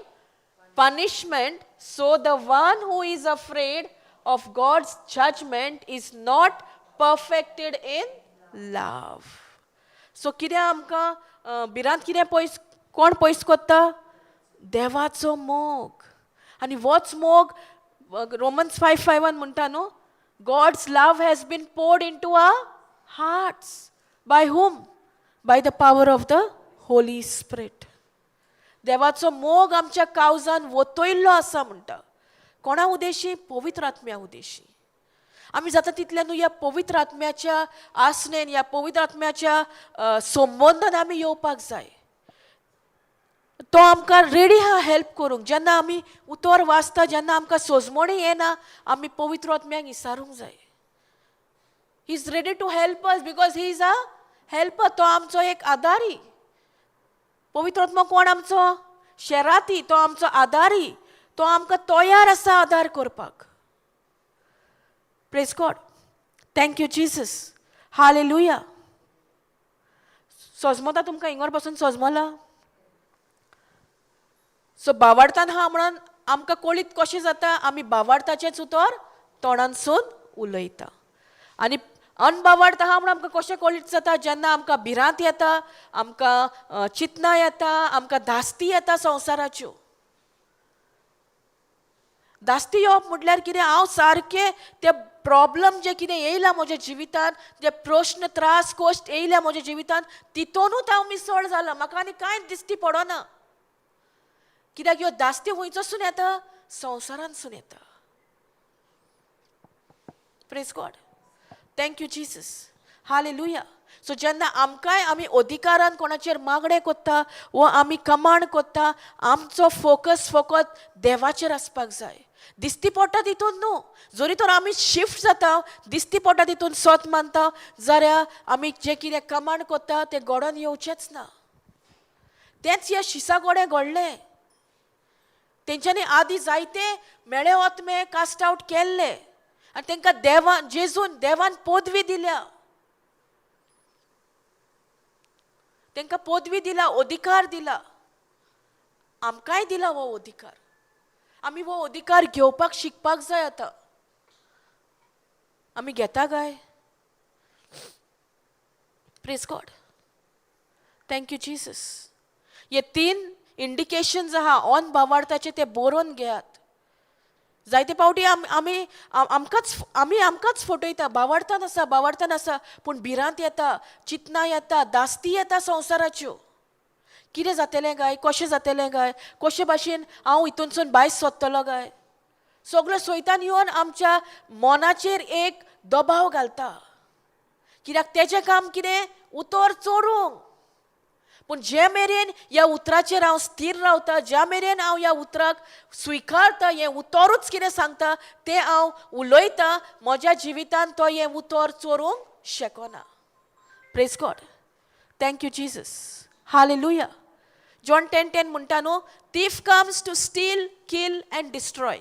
A: punishment. So the one who is afraid of God's judgment is not perfected in love. So कितें आमकां भिरांत कितें पयस, कोण पयस कोत्ता? देवाचो मोग. आनी होच मोग रोमन्स 5:5 म्हणटा न्हू, God's love has been poured into our hearts. By whom? By the power of the Holy Spirit. देवाचो मोग आमच्या कावजान वतयल्लो आसा म्हणटा. कोणा उदेशी? पवित्र आत्म्या उदेशी. आमी जाता तितल्या न्हू ह्या पवित्र आत्म्याच्या आसनेन, ह्या पवित्र आत्म्याच्या संबंदान आमी येवपाक जाय. तो आमकां रेडी आहा हेल्प करूंक. जेन्ना आमी उतर वाचता, जेन्ना आमकां सोजमणी येना, आमी पवित्र आत्म्याक विचारूंक जाय. He is ready to help us because he is a helper. तो आमचो एक आदारी. पवित्र आत्मो कोण आमचो? शेराती. तो आमचो आदारी. तो आमकां तयार आसा आदार करपाक. Praise God. Thank you, Jesus. Hallelujah. सोजमता तुमकां? हिंगर पासून सोजमला? सो बावाडतान आहा म्हणून आमकां कळीत कशें जाता? आमी बावाडताचेंच उतर तोंडानसून उलयता. आनी अनबावार्थ आहा म्हणून आमकां कशें कळीत जाता? जेन्ना आमकां भिरांत येता, आमकां चिंतना येता, आमकां धास्ती येता. संवसाराच्यो धास्ती येवप म्हटल्यार कितें? हांव सारकें ते प्रॉब्लम जे कितें येयला म्हज्या जिवितान, जे प्रश्न, त्रास, कश्ट येयल्या म्हज्या जिवितान, तितूनूच हांव मिसळ जाला. म्हाका आनी कांय दिश्टी पडना. कित्याक ह्यो धास्ती खंयचोसून येता? संवसारांतसून येता. Praise God. Thank you, Jesus. Hallelujah. So जेन्ना आमकांय आमी अधिकारान कोणाचेर मागणें कोत्ता वो आमी कमांड कोत्ता, आमचो फोकस फकत देवाचेर आसपाक जाय. दिसती पडटा तितून न्हू. जरी तर आमी शिफ्ट जाता, दिसती पडटा तितून सत मानता जाल्यार आमी जें कितें कमांड कोत्ता तें घडोन येवचेंच ना. तेंच ह्या शिसा गोडें घडलें. तेंच्यांनी आदी जायते मेळे आत्मे कास्ट आउट केल्ले आनी तांकां देवान, जेजून, देवान पदवी दिल्या. तांकां पदवी दिला, अधिकार दिला. आमकांय दिला हो अधिकार. आमी हो अधिकार घेवपाक शिकपाक जाय. आतां आमी घेता काय? Praise God. Thank you, Jesus. हे तीन इंडिकेशन्स आहा ऑन भावार्थाचे, ते बरोवन घेयात. जायते फावटी आमी आमकांच, आमी आमकांच फटयता. भावार्थान आसा, भावार्थान आसा, पूण भिरांत येता, चिंतना येता, दास्ती येता संवसाराच्यो. कितें जातलें काय? कशें जातलें काय? कशे भाशेन हांव हितूनसून भायर सोदतलो काय? सगळें सैतान येवन आमच्या मनाचेर एक दबाव घालता. कित्याक तेजें काम कितें? उतर चोरूंक. पूण जे मेरेन ह्या उतराचेर हांव स्थीर रावता, ज्या मेरेन हांव ह्या उतराक स्विकारता, हें उतरूच कितें सांगता तें हांव उलयतां, म्हज्या जिवितान तो हें उतर चोरूंक शकना. Praise God. Thank you, Jesus. Hallelujah. John 10:10 म्हणटा न्हू, thief comes to steal, kill and destroy.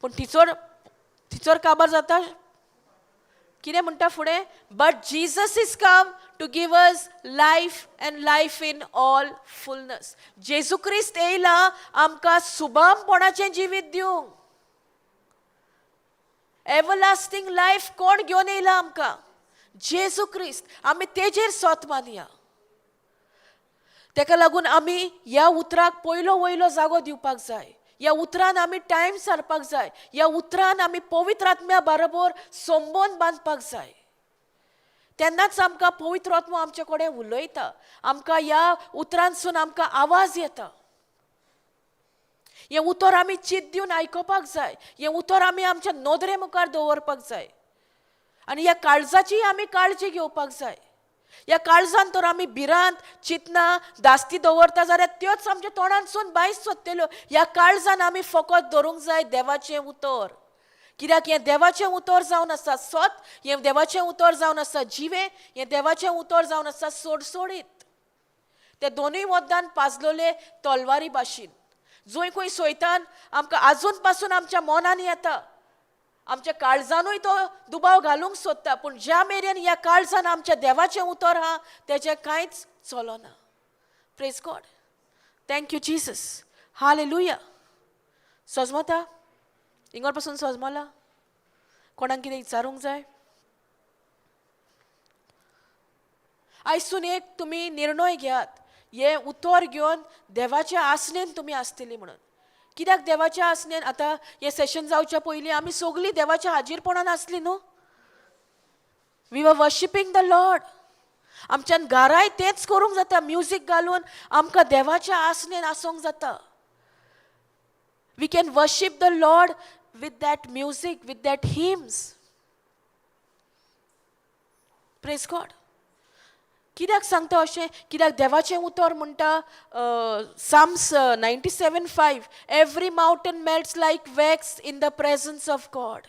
A: पूण थिचोर थिचोर काबार जाता. कितें म्हणटा फुडें? But Jesus is come to give us life and life in all fullness. जेजू क्रिस्त येयला आमकां सुबामपणाचें जिवीत दिवंक. एवरलास्टींग लायफ कोण घेवन येयला आमकां? जेजू क्रिस्त. आमी तेजेर सोत मानया. तेका लागून आमी ह्या उतराक पयलो वयलो जागो दिवपाक जाय. ह्या उतरान आमी टायम सारपाक जाय. ह्या उतरान आमी पवित्र आत्म्या बरोबर संबंद बांदपाक जाय. तेन्नाच आमकां पवित्र आत्मो आमचे कडेन उलयता. आमकां ह्या उतरांसून आमकां आवाज येता. हें उतर आमी चिंत दिवन आयकुपाक जाय. हें उतर आमी आमच्या नदरे मुखार दवरपाक जाय. आनी ह्या काळजाचीय आमी काळजी घेवपाक जाय. ह्या काळजान तर आमी भिरांत, चिंतना, धास्ती दवरता जाल्यार त्योच आमच्या तोंडांतसून भायर सोदतल्यो. ह्या काळजान आमी फकत धरूंक जाय देवाचें उतर. कित्याक हें देवाचें उतर जावन आसा सत, हें देवाचें उतर जावन आसा जिवें, हें देवाचें उतर जावन आसा सोडसोडीत. ते दोनूय वद्दान पाजलोले तलवारी भाशेन. जंय खंय सैतान आमकां आजून पासून आमच्या मनान येता, आमच्या काळजानूय तो दुबाव घालूंक सोदता, पूण ज्या मेरेन ह्या काळजान आमच्या देवाचें उतर आहा तेजें कांयच चलना. Praise God. Thank you Jesus. Hallelujah. सजमता इंगर पासून सजमला. कोणाक कितें विचारूंक जाय? आयसून एक तुमी निर्णय घेयात, हें उतर घेवन देवाच्या आसनेन तुमी आसतली म्हणून. कित्याक देवाच्या आसनेन? आतां हें सेशन जावच्या पयलीं आमी सगळीं देवाच्या हाजीरपणान आसली न्हू. We were worshipping the Lord. आमच्यान घराय तेंच करूंक जाता. म्युजीक घालून आमकां देवाच्या आसनेन आसूंक जाता. We can worship the Lord with that music, with that hymns. Praise God. कित्याक सांगता अशें? कित्याक देवाचें उतर म्हणटा Psalms 97:5, every mountain melts like wax in the presence of God.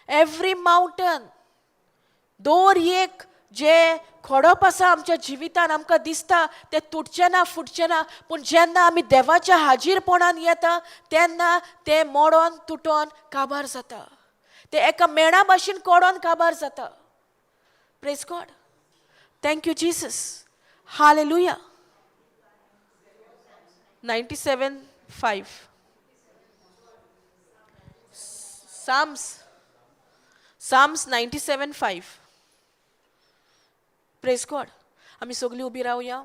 A: Every mountain, दर एक जे खडप आसा आमच्या जिवितान आमकां दिसता तें तुटचें ना, फुटचें ना, पूण जेन्ना आमी देवाच्या हाजीरपणान येता तेन्ना तें मोडोन तुटोन काबार जाता. ते एका मेणा भाशेन कोडोन काबार जाता. Praise God. Thank you Jesus. Hallelujah. 97:5. Psalms 97:5. Praise God. आमी सगळीं उबी रावया.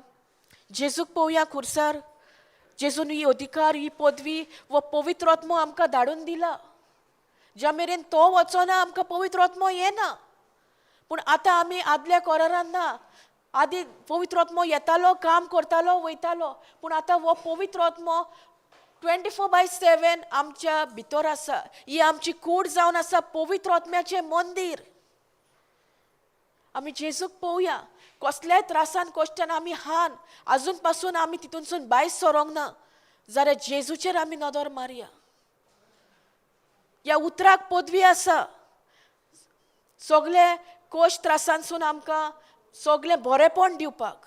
A: जेजूक पळोवया खुर्सार. जेजून ही अधिकार, ही पदवी वो पवित्र आत्मो आमकां धाडून दिला. ज्या मेरेन तो वचना आमकां पवित्र आत्मो येना. पूण आतां आमी आदल्या कोरारान ना. आदी पवित्र आत्मो येतालो, काम करतालो, वयतालो, पूण आतां हो पवित्र आत्मो 24/7 आमच्या भितर आसा. ही आमची कूड जावन आसा पवित्र आत्म्याचें मंदीर. आमी जेजूक पळोवया. कसल्याय त्रासान कश्टान आमी हान आजून पासून आमी तितूनसून भायर सरोंक ना जाल्यार जेजूचेर आमी नदर मारया. ह्या उतराक पदवी आसा. सगळे कोश त्रासांसून आमकां सगळें बरेंपण दिवपाक.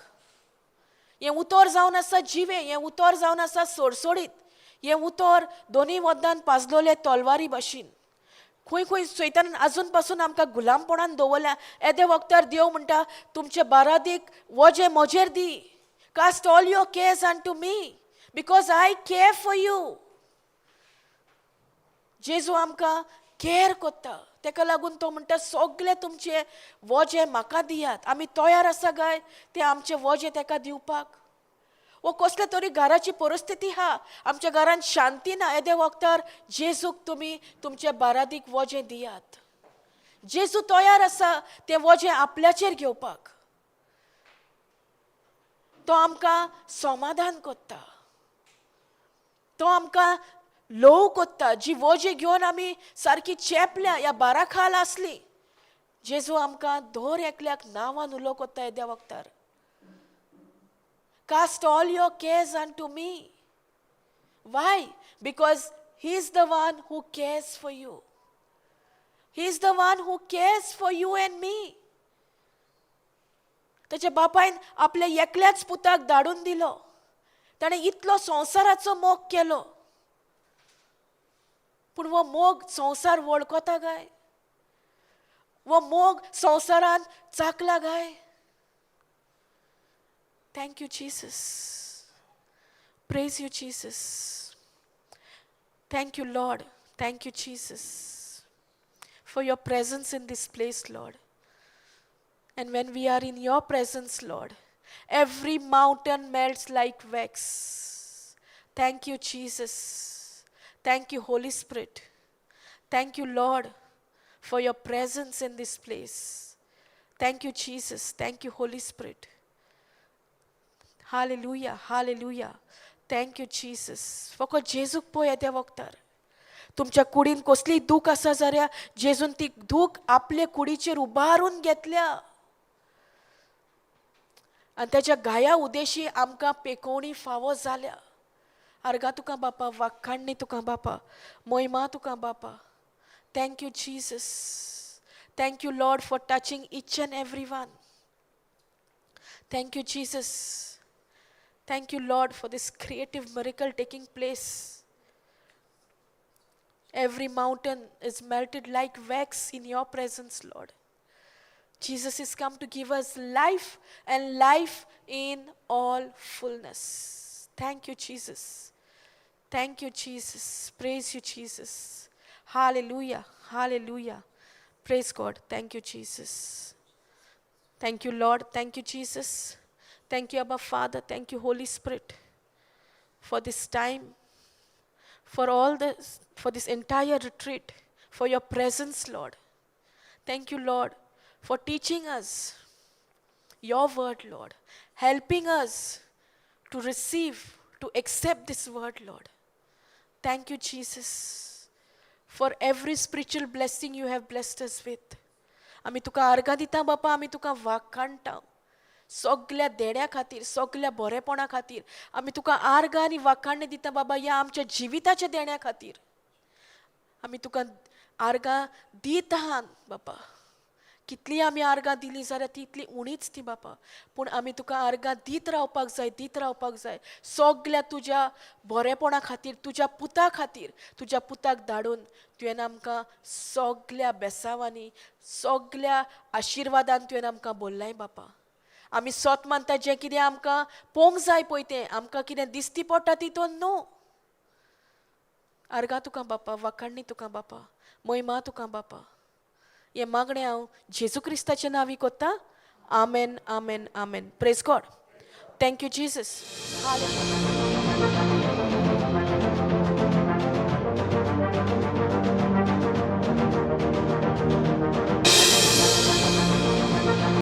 A: हें उतर जावन आसा जिवें, हें उतर जावन आसा सोडसोडीत, हें उतर दोनूय वद्दान पाजलोले तलवारी भाशेन. खंय खंय सैतान आजून पासून आमकां गुलामपणान दवरल्या. येदे वखदार देव म्हणटा तुमचे बारादीक वजें म्हजेर दी. Cast all your cares unto me because I care for you. जेजू आमकां केर कोत्ता. तेका लागून तो म्हणटा सगळे तुमचे वजें म्हाका दियात. आमी तयार आसा काय ते आमचे वजें तेका दिवपाक? वो कसले तरी घराची परिस्थिती आहा, आमच्या घरान शांती ना, येदे वखदार जेजूक तुमी तुमचे बारादीक वजें दियात. जेजू तयार आसा तें वजें आपल्याचेर घेवपाक. तो आमकां समाधान कोत्ता, तो आमकां ल्हव कोत्ता. जी वजें घेवन आमी सारकी चेपल्या ह्या बारा खाल आसली, जेजू आमकां दर एकल्याक नांवान उलो कोत्ता येद्या वखदार. Cast all your cares unto me. Why? Because He is the one who cares for you. He is the one who cares for you and me. ताच्या बापायन आपल्या एकल्याच पुताक धाडून दिलो. ताणें इतलो संवसाराचो मोग केलो, पूण हो मोग संवसार वळखता काय? हो मोग संवसारान चाकला काय? Thank you Jesus. Praise you Jesus. Thank you Lord, thank you Jesus for your presence in this place Lord. And when we are in your presence Lord, every mountain melts like wax. Thank you Jesus, thank you Holy Spirit, thank you Lord for your presence in this place. Thank you Jesus, thank you Holy Spirit. Hallelujah, hallelujah. Thank you Jesus. फकत जेजूक पळय येद्या वखदार. तुमच्या कुडीन कसलीय दूख आसा जाल्यार जेजून ती दूख आपले कुडीचेर उबारून घेतल्या आनी तेच्या घाया उदेशी आमकां पेकोवणी फावो जाल्या. आर्गां तुका बापा, वाखाणणी तुका बापा, मोहिमा तुका बापा. Thank you Jesus, thank you Lord for touching each and every one. Thank you Jesus, thank you Lord for this creative miracle taking place. Every mountain is melted like wax in your presence, Lord. Jesus is come to give us life and life in all fullness. Thank you, Jesus. Thank you, Jesus. Praise you, Jesus. Hallelujah. Hallelujah. Praise God. Thank you, Jesus. Thank you, Lord. Thank you, Jesus. Thank you, Abba Father. Thank you, Holy Spirit, for this time, for all this, for this entire retreat, for your presence, Lord. Thank you, Lord, for teaching us your word, Lord, helping us to receive, to accept this word, Lord. Thank you, Jesus, for every spiritual blessing you have blessed us with. आमी तुका आर्गां दिता बापा, आमी तुका वाखाणटा सगल्या देण्या खातीर, सगल्या बरेपणा खातीर. आमी तुका आर्गां आनी वाखाणणी दिता बाबा, ह्या आमच्या जिविताच्या देण्या खातीर आमी तुका आर्गां दीत आहात बापा. कितली आमी आर्गां दिली जाल्यार तितली उणीच ती बापा, पूण आमी तुका आर्गां दीत रावपाक जाय, दीत रावपाक जाय सगल्या तुज्या बरेपणा खातीर, तुज्या पुता खातीर. तुज्या पुताक धाडून तुवें आमकां सगल्या बेसावांनी, सगल्या आशिर्वादान तुवें आमकां बोल्लाय बापा. आमी सोत मानता जें कितें आमकां पोवंक जाय पळय तें आमकां कितें दिसती पडटा तितून न्हू. आर्गां तुका बापा, वाखाणणी तुका बापा, महिमा तुका बापा. हें मागणें हांव जेजू क्रिस्ताच्या नांवी कोत्ता. आमेन, आमेन, आमेन. Praise God. Thank you Jesus. Hallelujah.